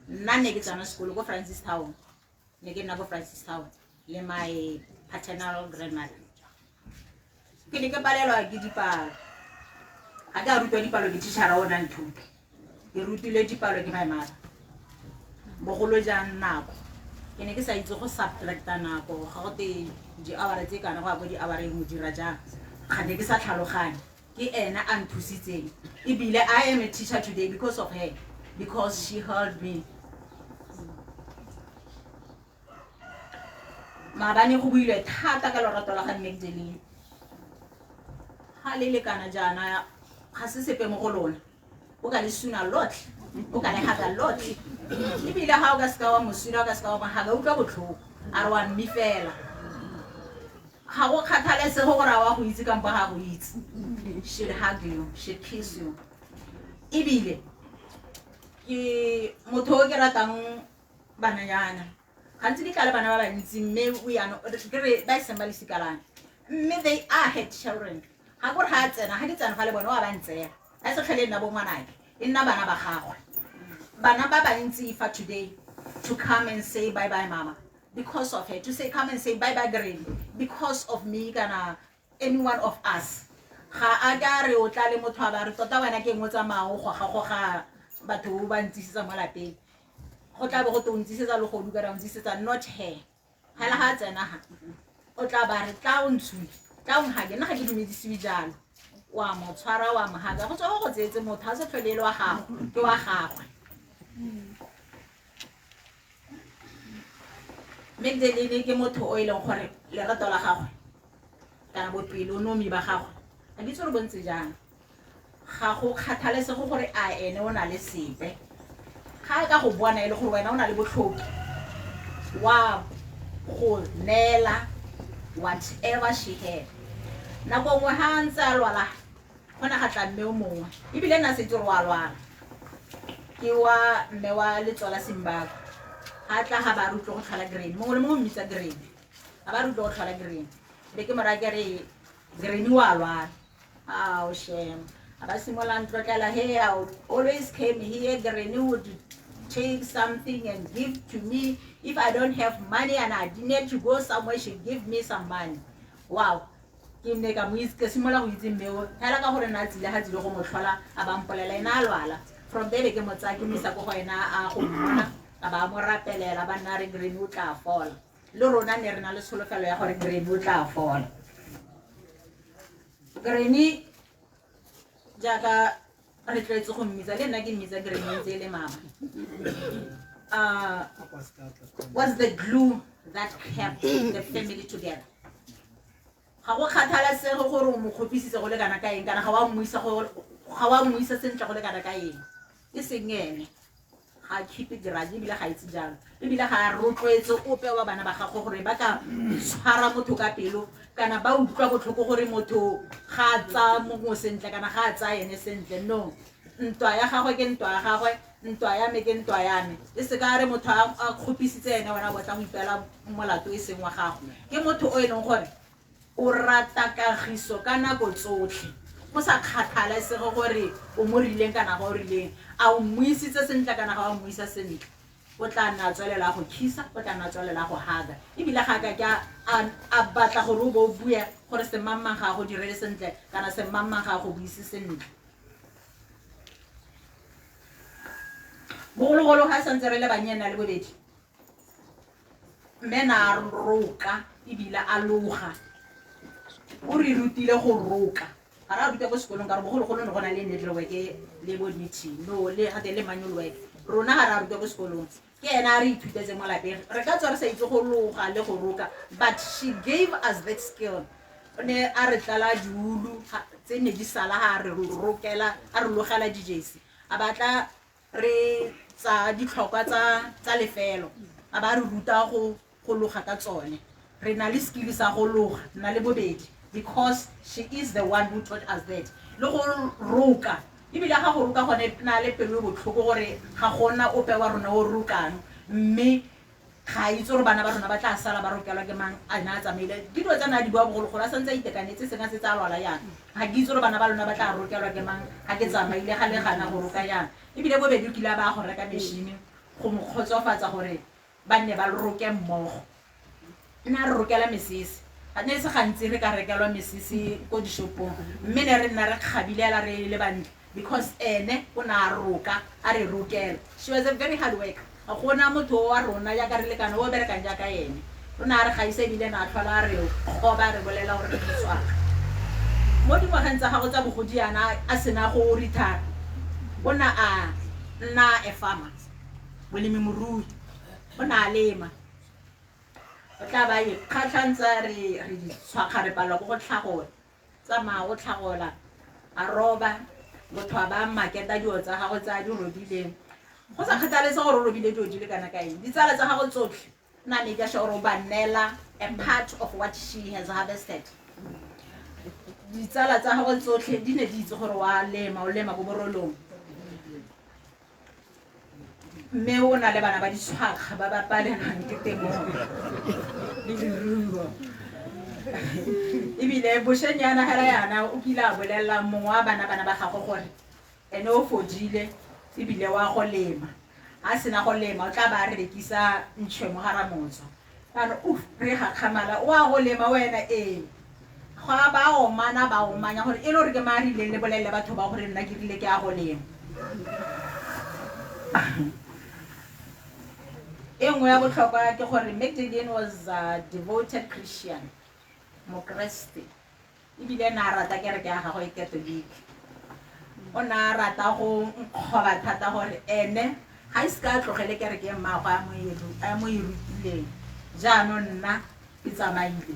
nna ne ke tsena sekolo ko Francis Town ne ke nna ko Francis Town le my paternal grandmother ke ne ke palelwa ke dipalo ga ke a rutwa dipalo ke teachera o na nthuta ke rutile dipalo ke my mother bogolo jang nako ke ne ke sa itse go subtracta nako ga go te di-hour tse kana go ya ko di-houreng o dira jang ga ne ke sa tlhaloganye ke ena a nthusitseng ebile i am a teacher today because of her because she helped me Maabane go builwe thata ka lorato la ga Magdalene. Ga le lekana jaana ga se sepe mo go lona. O ka le suna lotlhe, o ka le haka lotlhe. Ebile ga o ka seka wa mo suna, o ka seka wa mo haka, utlwa botlhoko. A re wa mmifela. Ga go kgathalesege gore a wa go itse kampo ga go itse. She'll hug you, she'll kiss you. Ebile ke motho o ke ratang bananyana. Gantsi di tla le bana ba bantsi mme we are not, ke re ba e seng ba lesika la me. Mme they are her children. Ga kore ga a tsena, ga di tsena fa le bone wa ba ntseela. Ga e se tlhole e nna bo ngwanake, e nna bana ba gagwe. Bana ba bantsi fa today to come and say bye bye mama because of her, to say come and say bye bye granny because of me kana any one of us. Ga a ka re o tla le motho a ba re tota wena ke eng o tsamaya o goga-goga batho o ba ntsisetsa mo lapeng. Go tla be go te o ntsisetsa legodu kana o ntsisetsa not her. Hela ga a tsena ga o tla ba re tla o ntshule, tla o nhake, nna ga ke dumedisiwe jalo. Wa mo tshwara wa mo haka, go tswa go go tseetse motho a se tlhole e le wa gago, ke wa gagwe. Magdalene ke motho o e leng gore lerato la gagwe kana bopelonomi ba gagwe ga ke itse gore bo ntse jang. Ga go kgathalesege gore a ene o na le sepe. Ga a ka go bona e le gore wena o na le botlhoki wa go neela whatever she had. Nako nngwe ga a ntse a lwala go ne ga tla mme o mongwe ebile nna setse gore wa lwala. Ke wa mme wa letso la Simbakwe. Ga tla ga ba re utlwe go tlhola Granny. Mongwe le mongwe o mmitsa Granny. Ga ba re utlwe go tlhola Granny. Be ke mo raya ke re Granny wa lwala. Ao shem. A ba simolola ntlotlela, hey, I always came here, Granny would take something and give to me. If I don't have money and I need to go somewhere, she give me some money. Wow. Ke ne ka mo itse, ke simolola go itse mme o. Hela ka gore na tsile ga tsile go mo tlhola, a ba mpolela ena a lwala. From there ke mo tsaya ke mo isa ko go ena a go mmona, a ba mo rapelela, ba nna re Granny o tla fola. Le rona ne re na le tsholofelo ya gore Granny o tla fola. Granny jaaka re tlwaetse go mmitsa, le nna ke mmitsa Granny ntse e le mama. Was the glue that kept the family together. Ga go kgathalesege gore o mo kgopisitse go le kana ka eng, kana ga wa mmuisa go, ga wa mmuisa sentle go le kana ka eng. E seng ene. Ga keep it grudge, ebile ga itse jalo. Ebile ga a rotloetse ope wa bana ba gagwe gore ba ka tshwara motho ka pelo, kana ba utlwa botlhoko gore motho ga a tsaya mongwe sentle, kana ga a tsaya ene sentle. No, ntwa ya gagwe ke ntwa ya gagwe, ntwa ya me ke ntwa ya me. E se ka re motho a kgopisitse ene, wena o batla go ipeela molato e seng wa gago. Ke motho o e leng gore o rata kagiso ka nako tsotlhe, go sa kgathalesege gore o mo rileng kana ga o rileng, a o mmuisitse sentle kana ga o mmuisa sentle. O tla nna tswelela go khisa, o tla nna tswelela go haga. Ebile ga ka ke a batla gore o bo o bue gore semangmang ga a go direle sentle kana semangmang ga a go buise sentle. Bogologolo ga santse re le bannye nna le bobedi, mme na roka ebile a loga. O re rutile go roka. Ga re a ruta ko sekolong ka gore bogologolo ne go na le needlework le bo knitting, no, le gape le manual work. Rona ga re a ruta ko sekolong. Ke ena a re ithutetse mo lapeng. Re ka tswa re sa itse go loga le go roka, but she gave us that skill. O ne a re tlala diulu tse ne di sala ga re rokela, a re logela dijesi. A batla re tsa ditlhokwa tsa lefelo. A ba re ruta go loga ka tsone. Re na le skill sa go loga, nna le bobedi, because she is the one who taught us that. Le go roka, ebile ga go roka gone na le pelo e botlhoko gore ga gona ope wa rona o rokang, mme ga itse gore bana ba rona ba tla sala ba rokelwa ke mang, a na a tsamaile. Ke dilo tsa na di bua bogologolo, a santse a itekanetse, seng a setse a lwala yang. Ga ke itse gore bana ba lona ba tla rokelwa ke mang, ga ke tsamaile ga le gana go roka yang. Ebile bobedi o kile a ba go reka machine go mo kgotsofatsa gore ba nne ba roke mmogo. Nna re rokela mesese. Ga ne se gantsi re ka rekelwa mesese ko dishopong, mme ne re nna re kgabilela re le bantle because ene o ne a roka, a re rokela. She was a very hard worker. Ga gona motho wa rona jaaka re lekana o berekang jaaka ene. O ne a re gaisa ebile ne a tlhola a re kgoba, re bolela gore re tshwara. Mo dingwageng tsa gagwe tsa bogodi yana a sena go retire, o ne a nna a farmer, molemirui. O ne a lema. O tla ba ikgatlhantsa re re ditshwakga re palelwa ko go tlhagola. Tsamaya o tlhagola, a roba, motho a ba maketa dilo tsa gagwe tse a di robileng. Go sa kgathalese gore o robile dilo di le kana ka eng, ditsala tsa gagwe tsotlhe na make sure gore o ba neela a part of what she has harvested. Ditsala tsa gagwe tsotlhe di ne di itse gore wa lema, o lema ko borolong. Mme o na le bana ba ditshwakga ba ba palelwang ke temo le leruo. Ebile bošeng yana hela yana o kile a bolelela mongwe wa bana bana ba gagwe gore ene o fodile ebile wa go lema. A sena go lema o tla ba a rekisa ntšhwe mo gara motswa. Jaanong uf re gakgamala, o a go lema wena ee. Ga ba omana ba omanya gore e le gore ke mang a rileng le bolelele batho ba gore nna ke rile ke a go lema. E nngwe ya botlhokwa ke gore Magdalene was a devoted Christian, Mokeresete, ebile ne a rata kereke ya gagwe e Catholic. O ne a rata go nkgoba thata gore ene ga e seka a tlogele kereke e mmaagwe a mo e rutileng. Jaanong nna ke tsamaile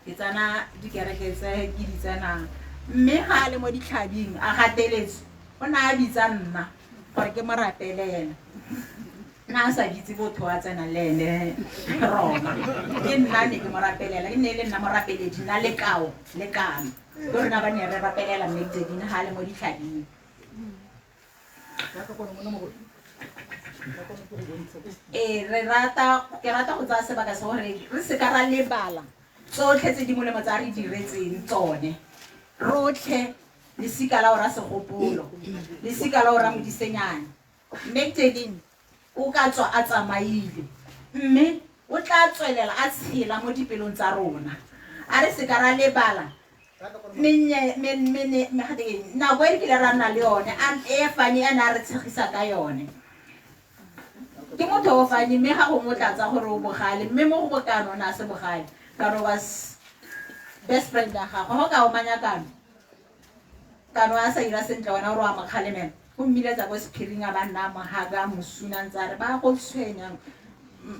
ke tsena dikereke tse ke di tsenang, mme ga a le mo ditlhabing a gateletswe, o ne a bitsa nna gore ke mo rapele ena. Nna a sa bitse botho a tsenang le ene Roma, ke nna ne ke mo rapelela, e ne e le nna morapeledi, nna lekao le kano. Ke rona ba ne re rapelela Magdalene ga a le mo ditlhabing. Ee, re rata, ke rata go tsaya sebaka se gore re seka ra lebala tsotlhe tse di molemo tsa re diretseng tsone. Rotlhe lesika la ora Segopolo, lesika la ora Modisenyane. Magdalene o ka tswa a tsamaile, mme o tla tswelela a tshela mo dipelong tsa rona. A re seka ra lebala nako e re kile ra nna le yone, e fane a ne a re tshegisa ka yone. Ke motho o fane, mme ga gongwe o tla tsa gore o bogale, mme mo go bokano o ne a se bogale. Kano was best friend ya gagwe. Go ka omanya Kano, Kano a sa ira sentle, wena o re wa mo kgalemela, o mmiletsa ko sephiring, a ba nna a mo haga, a mo suna, ntse a re ba go tshwenya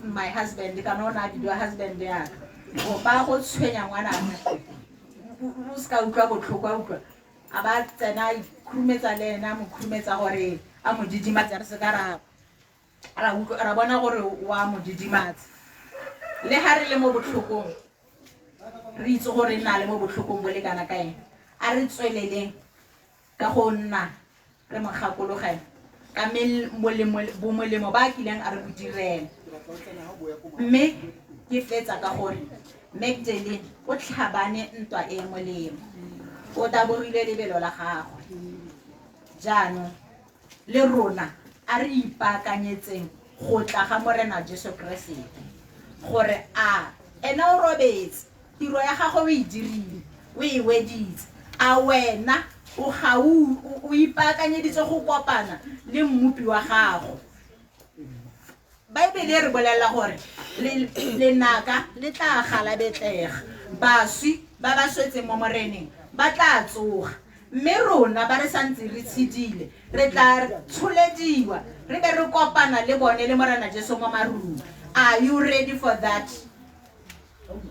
my husband. Kano o ne a bidiwa husband yaka, o ba go tshwenya ngwanaka, o seka utlwa botlhoko, a utlwa a ba tsena a ikhurumetsa le ena, a mo khurumetsa gore a mo didimatse, re seka ra utlwa ra bona gore wa mo didimatsa. Le ha re le mo botlhokong, re itse gore nna le mo botlhokong bo le kana ka eng, a re tsweleleng ka go nna re mo gakologela ka bomolemo ba a kileng a re bo direla. Mme ke fetsa ka gore Magdalene o tlhabane ntwa e molemo, o tabogile lebelo la gagwe. Jaanong le rona a re ipaakanyetseng go tla ga Morena Jesu Keresete, gore a ene o robetse, tiro ya gagwe o e dirile, o e weditse. A wena o ga o ipaakanyeditse go kopana le mmopi wa gago? Baebele e re bolelela gore lenaka le tla galabetlega, baswi ba ba swetseng mo Moreneng ba tla tsoga, mme rona ba re santse re tshedile re tla tsholediwa re be re kopana le bone le Morena Jesu mo marung. Are you ready for that?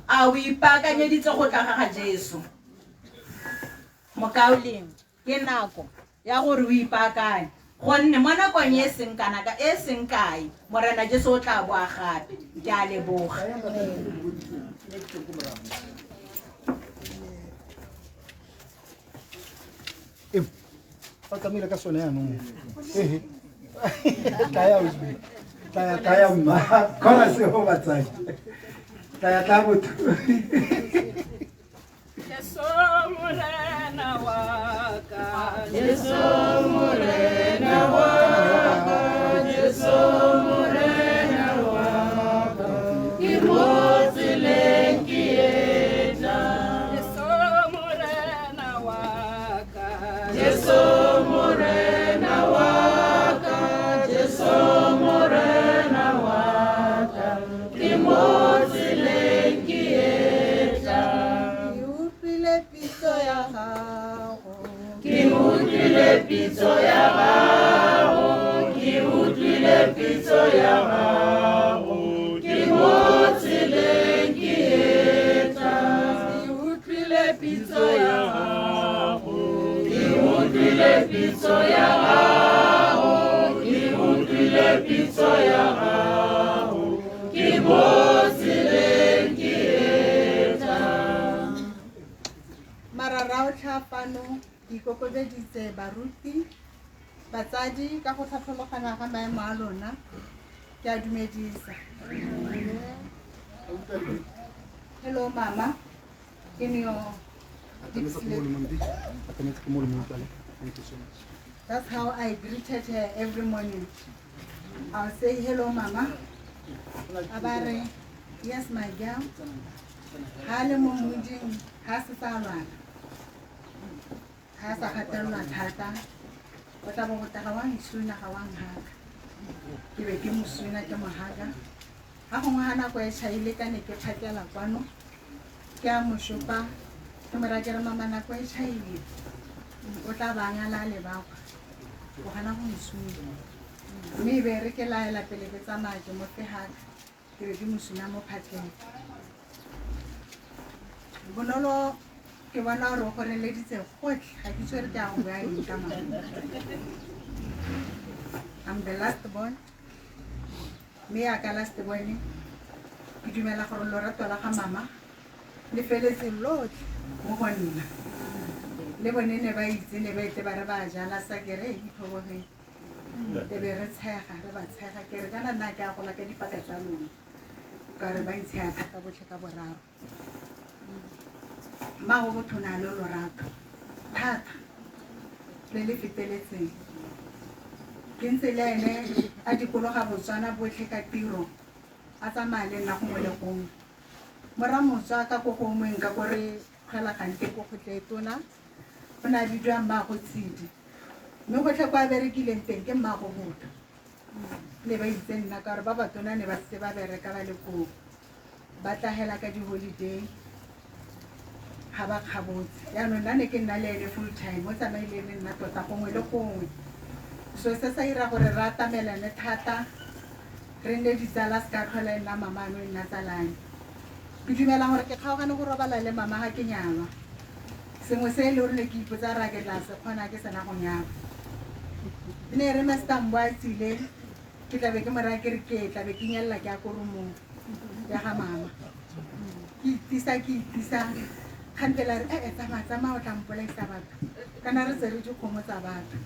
A o ipaakanyeditse go tla ga ga Jesu? Mokaulengwe, ke nako ya gore o ipaakanye, gonne mo nakong e seng kana ka e seng kae Morena Jesu o tla boa gape. Ke a leboga. Ba tsamaile ka sone yanong. Ehe. Tlaya osbe. Tlaya, tlaya mma. Khona seo batsadi. Tlaya, tlaya botho. Jesu Morena wa ka, Jesu Morena wa ka, Jesu Morena wa ka, ke mo tseleng ke etla. Jesu Morena wa ka, Jesu Morena wa ka, Jesu Morena wa ka, ke mo tseleng ke etla. Ke utlwile pitso ya gago, ke utlwile pitso ya gago, ke utlwile pitso ya gago, ke mo tseleng pitso ya gago, ke utlwile pitso ya gago, ke utlwile pitso ya gago, ke mo tseleng ke etla. Mararaotlha fano ke ikokobeditse baruti, batsadi ka go tlhatlhologana ga maemo a lona, ke a dumedisa. Hello mama, in your deep sleep. That's how I greeted her every morning. I'll say, hello mama. Abare, yes my girl. Ha le mo moding, ha se sa lwana. Ha sa gatelelwa thata. O tla bo go tla ga wa nsuna ga wa nhaka. Ke be ke mo suna ke mo haka. Ga gongwe ga nako e tšhaile ka ne ke phakela kwano, ke a mo šopa, ke mo raya ke re mama nako e tšhaile, o tla ba ngala a lebakwa, o gana go nsuna. Mme e be re ke laela pele ke tsamaya ke mo fe haka, ke be ke mo suna mo phatleng. Bonolo ke bona gore o goreleditse gotlhe, ga ke itse gore ke a go bua eng ka mama. I'm the last born. Mme yaka last born, ke dumela gore lorato la ga mama le feletse lotlhe mo go nna. Le bone ne ba itse, ne ba etse ba re ba jala sa ke re itlhobogeng. E be re tshega, re ba tshega, ke re kana nna ke a gola ka dipaka tsa lona. Ka re ba ntshega thata botlhe ka boraro. Mmago botho o na le lorato thata le le feteletseng. Ke ntse le ene a dikologa Botswana botlhe ka tiro, a tsamaya le nna gongwe le gongwe. Moramotswa ka ko gongweng ka ko re kgwela gante ko kgotle tona, o ne a bidiwa mmaago Tshidi. Mme gotlhe kwa a berekileng teng ke mmaago botho. Ne ba itse nna ka gore ba batona ne ba setse ba bereka ba le koo. Ba tlagela ka di-holiday, ga ba kgabotse. Jaanong nna ne ke nna le ene full time, o tsamaile le nna tota gongwe le gongwe. So se sa ira gore re atamelane thata, re nne ditsala se ka tlhola e nna mama ano e nna tsalane. Ke dumela gore ke kgaogane go robala le mama ga ke nyalwa. Sengwe se e le gore ne ke ipotsa ra ke tla se kgona ke sena go nyalwa. E ne e re Master Mbo a tsile, ke tlabe ke mo raya ke re ke tlabe ke nyelela ke ya ko roomong ya ga mama. Ke itisa, ke itisa, kgantele a re, eh, tsamaya, tsamaya o tla mpolaisa batho. Kana re tsere dikgomo tsa batho.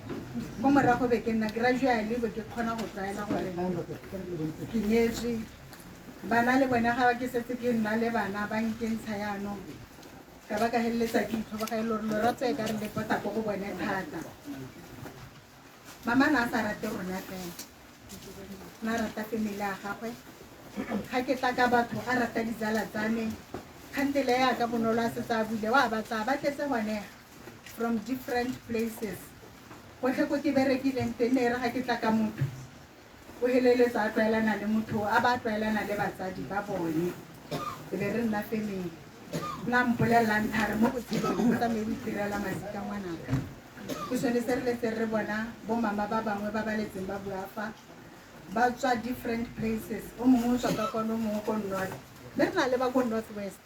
Ko morago be ke nna gradually be ke kgona go tlwaela gore ke nyetswe. Bana le bone ga ke setse ke nna le bana ba nkentsha jaanong. Ka ba ka feleletsa ke itlhoboga e le gore lorato e ka re le pota ko go bone thata. Mama na a sa rate rona fela. Na rata family ya gagwe. Ga ke tla ka batho a rata ditsala tsa me. Kgantele ya ka Bonolo a setse a buile, wa ba tsaya ba tletse gone from different places. Gotlhe ko ke berekileng teng ne e re ga ke tla ka motho, o feleletsa a tlwaelana le motho, a ba tlwaelana le batsadi ba bone. E be re nna family. Nna mpolelela nthare mo botshelong o tsamaye o itirela masika ngwanaka. Ke sone se re letseng re bona bo mama ba bangwe ba ba letseng ba bua fa, ba tswa different places. O mongwe o tswa ka kwano, o mongwe ko north. Mme re na le ba ko north west.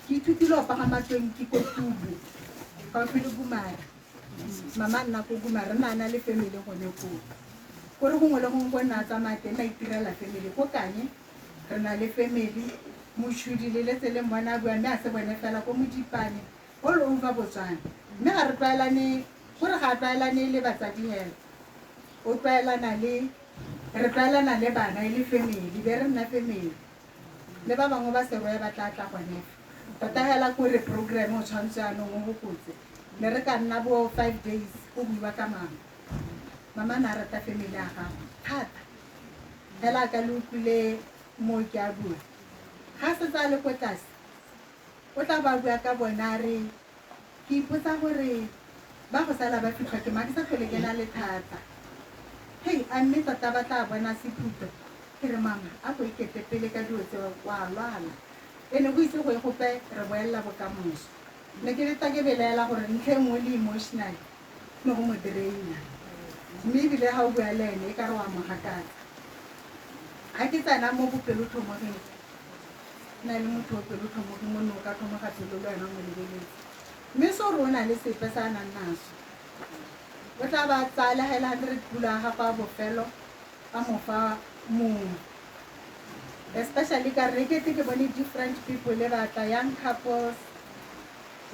Ke ithutile go pagama tonki ko Tubu, gaufi le Gumare. Mama nna ko Gumare, nna a na le family gone koo. Kore gongwe le gongwe ko nna a tsamaya teng, a itirela family. Ko Kanye re na le family, Mochudi le letse le mmona a bua, mme a se bone fela ko Modipane, all over Botswana. Mme ga re tlwaelane, gore ga a tlwaelane le batsadi hela. O tlwaelana le, re tlwaelana le bana e le family, be re nna family. Le ba bangwe ba Serowe ba tla tla gone fa. Tota hela kore program o tshwanetse jaanong o gopotse. Ne re ka nna bo 5 days go buiwa ka mama. Mama na rata family ya gagwe thata. Hela ka le utlwile mo ke a bua. Ga setse a le ko tlase, o tla ba bua ka bona a re, ke ipotsa gore ba go sala ba fitlhwa ke mang, ke sa tlhole ke na le thata. Hei, a mme tota ba tla bona sephuto. Ke re mama, a go ikete pele ka dilo tseo, wa lwala. E ne go itse go e gope re boelela bokamoso. Ne ke leta ke belaela gore ntlha e nngwe le emotional ne go mo draina. Mme ebile ga o bua le ene e ka re wa mo gakatsa. Ga ke tsena mo bopelotlhomogeng, Na le motho o pelo tlhomogi monne o ka tlhomoga pelo le wena o mo lebeletse. Mme se gore o na le sepe se a nang naso. O tla ba tsaya le ga e le 100 pula ya gagwe a bofelo a mo fa mongwe. Especially ka re kete ke bone different people le batla young couples,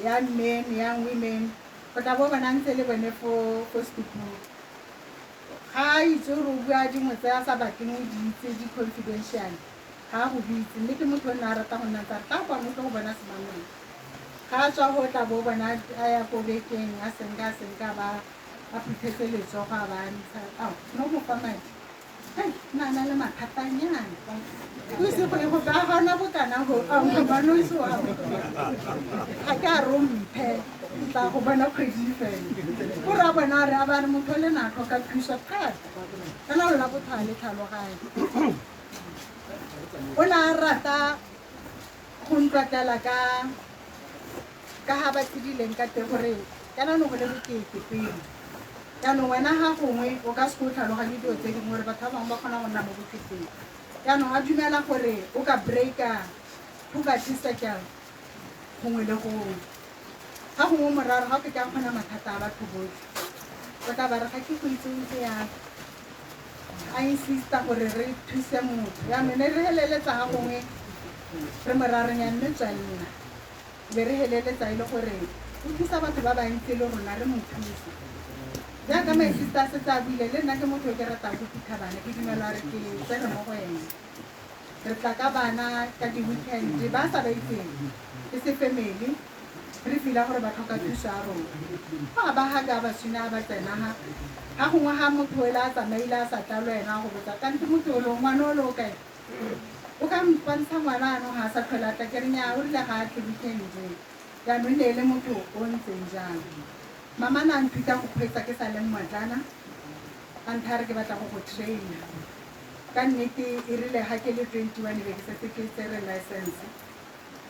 young men, young women. O tla bo bona ntse le bone fo fo setupung. Ga a itse gore o bua dingwe tse a sa batleng o di itse di confidential. Ga a go bitse mme ke motho o nne a rata go nna ntse a re tla kwano o tlo go bona semangmang. Ga a tswa go tla bo bona a ya ko bekeng a senka a senka ba a phuthetse letsogo a ba ntsha ao no mo fa madi. Hei, nna na le mathatanyana. O ise go ye go ba ga ona bokana go ao gobane o ise wa ga ke a re o mphe tla go bona kgwedi fela. O re a bona a re a ba re motho le na tlhoka thuso thata. Kana lona botho ga le tlhaloganye. O ne a rata go ntlotlela ka ka ga ba tshedileng ka teng gore kana no go le bokete pele. Jaanong wena ga gongwe o ka se o tlhaloganye dilo tse dingwe gore batho ba bangwe ba kgona go nna mo boketeng. Jaanong a dumela gore o ka breaka poverty circle gongwe le gongwe. Ga gongwe moraro ga o ke ka kgona mathata a batho botlhe. O tla ba re ga ke go itse o ntse yang. A insista gore re thuse motho. Jaanong ne re heleletsa ga gongwe re morareng ya mme tswelela. Be re heleletsa e le gore o thusa batho ba bantsi le rona re mo thusa. Jaaka my sister a setse a buile le nna ke motho yo ke ratang go phutha bana ke dumela gore ke tsene mo go ene. Re tla ka bana ka di-weekend ba sa ba itseng e se family re fila gore ba tlhoka thuso ya rona. Fa ba ga ka ba suna ba tsena ha ga gongwe ga motho o le a tsamaile a sa tla le wena go botsa kante motho o le ngwana o le o kae. O ka mpontsha ngwana ano ga a sa tlhole a tla ke re nnyaa o rile ga a tle weekend. Jaanong ne e le motho o ntseng jang. Mama na nthuta go kgweetsa ke sa le mmotlana a ntha re ke batla go go traina. Ka nnete e rile ga ke le 21 be ke setse ke tsere license.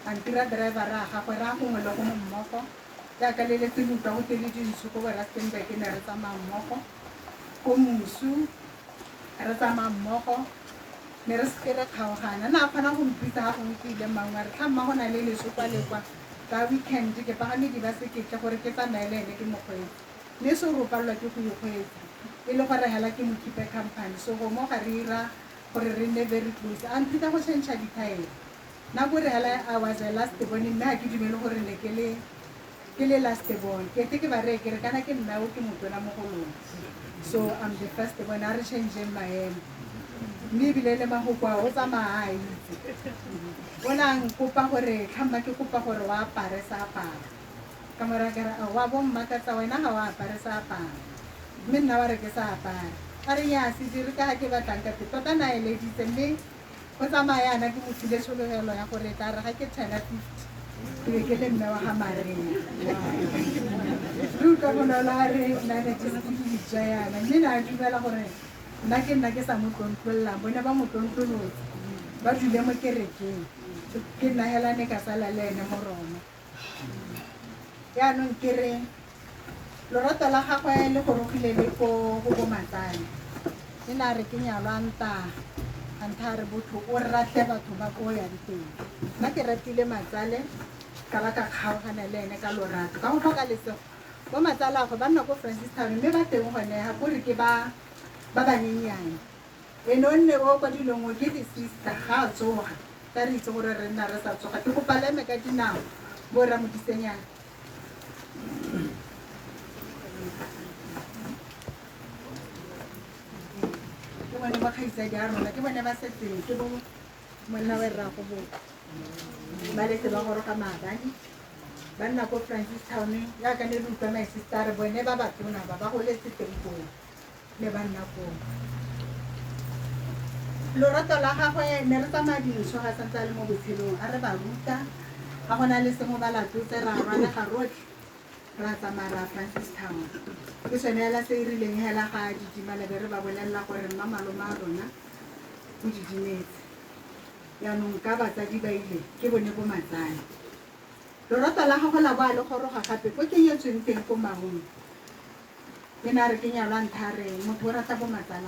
A ntira driver a gagwe ra gongwe le gongwe mmogo. Jaaka le letse le utlwa go twe le dintsho ko bo Rustenburg ne re tsamaya mmogo. Ko Mosu re tsamaya mmogo. Ne re seke re kgaogana. Na a kgona go mpitsa ga gongwe ke ile mangwe a re tlha mma go na le leso kwa le kwa. Ka weekend ke pagame dibasekete gore ke tsamaye le ene ke mokgweetsi. Mme se o palelwa ke go ikgweetsa. E le gore hela ke mo keep company. So go mo ga re ira gore re nne very close. A nthuta go change dithaere. Nako re hela I was a last born mme ga ke dumele gore ne ke le last born. Ke ete ke ba reye ke re kana ke nna o ke motona mo go lona. So I'm the first born a re changeng maemo. Mme ebile le mahoko a o tsamaya a itse. O ne a nkopa gore tlhamba ke kopa gore o apare sa aparo. Ka mo raya ke re wa bo mmakatsa wena ga o apare sa aparo. Mme nna wa re ke sa apare. A re nnyaa se dire ka ga ke batlang ka teng. Tota na eleditse mme go tsamaya yana ke mo file tshologelo ya gore tla re ga ke turna 50 ke be ke le mme wa ga Maria. Re utlwa bonolo a re nna ne ke se ke itswa yana mme na a dumela gore nna ke nna ke sa mo tlontlollang bone ba mo tlontlolotse ba dule mo kerekeng ke nna hela ne ka sala le ene mo Roma. Jaanong ke re lorato la gagwe le gorogile le ko go bo matsane. E ne a re ke nyalwa nta a ntha re botho o rate batho ba ko yang teng. Nna ke ratile matsale ka ba ka kgaogana le ene ka lorato ka go tlhoka lesego. Bo matsale a gagwe ba nna ko Francistown mme ba teng gone ga kore ke ba ba banyenyane. Ene o nne o kwa dilong o ke di-sister ga a tsoga ka re itse gore re nna re sa tsoga. Ke kopa le eme ka dinao bo rra Modisenyana. Ke bone ba kgaitsadi a rona ke bone ba setseng ke bo monna wa rrago bo ba letse ba goroga maabane ba nna ko Francistown jaaka ne re utlwa my sister re bone ba batona ba ba goletse teng koo ne ba nna koo. Lorato la gagwe ne re tsamaya dintsho ga santse a le mo botshelong a re ba ruta ga go na le sengwe ba latotse ra rwalega rotlhe ra tsamaya ra Francistown. Ke sone hela se e rileng hela ga didimala be re ba bolelela gore mma malome a rona o didimetse. Jaanong ka batsadi ba ile ke bone bo matsale. Lorato la gagwe la bo a le goroga gape ko ke nyetsweng teng ko Maun. Ke ne a re ke nyalwa ntha re motho o rata bo matsala.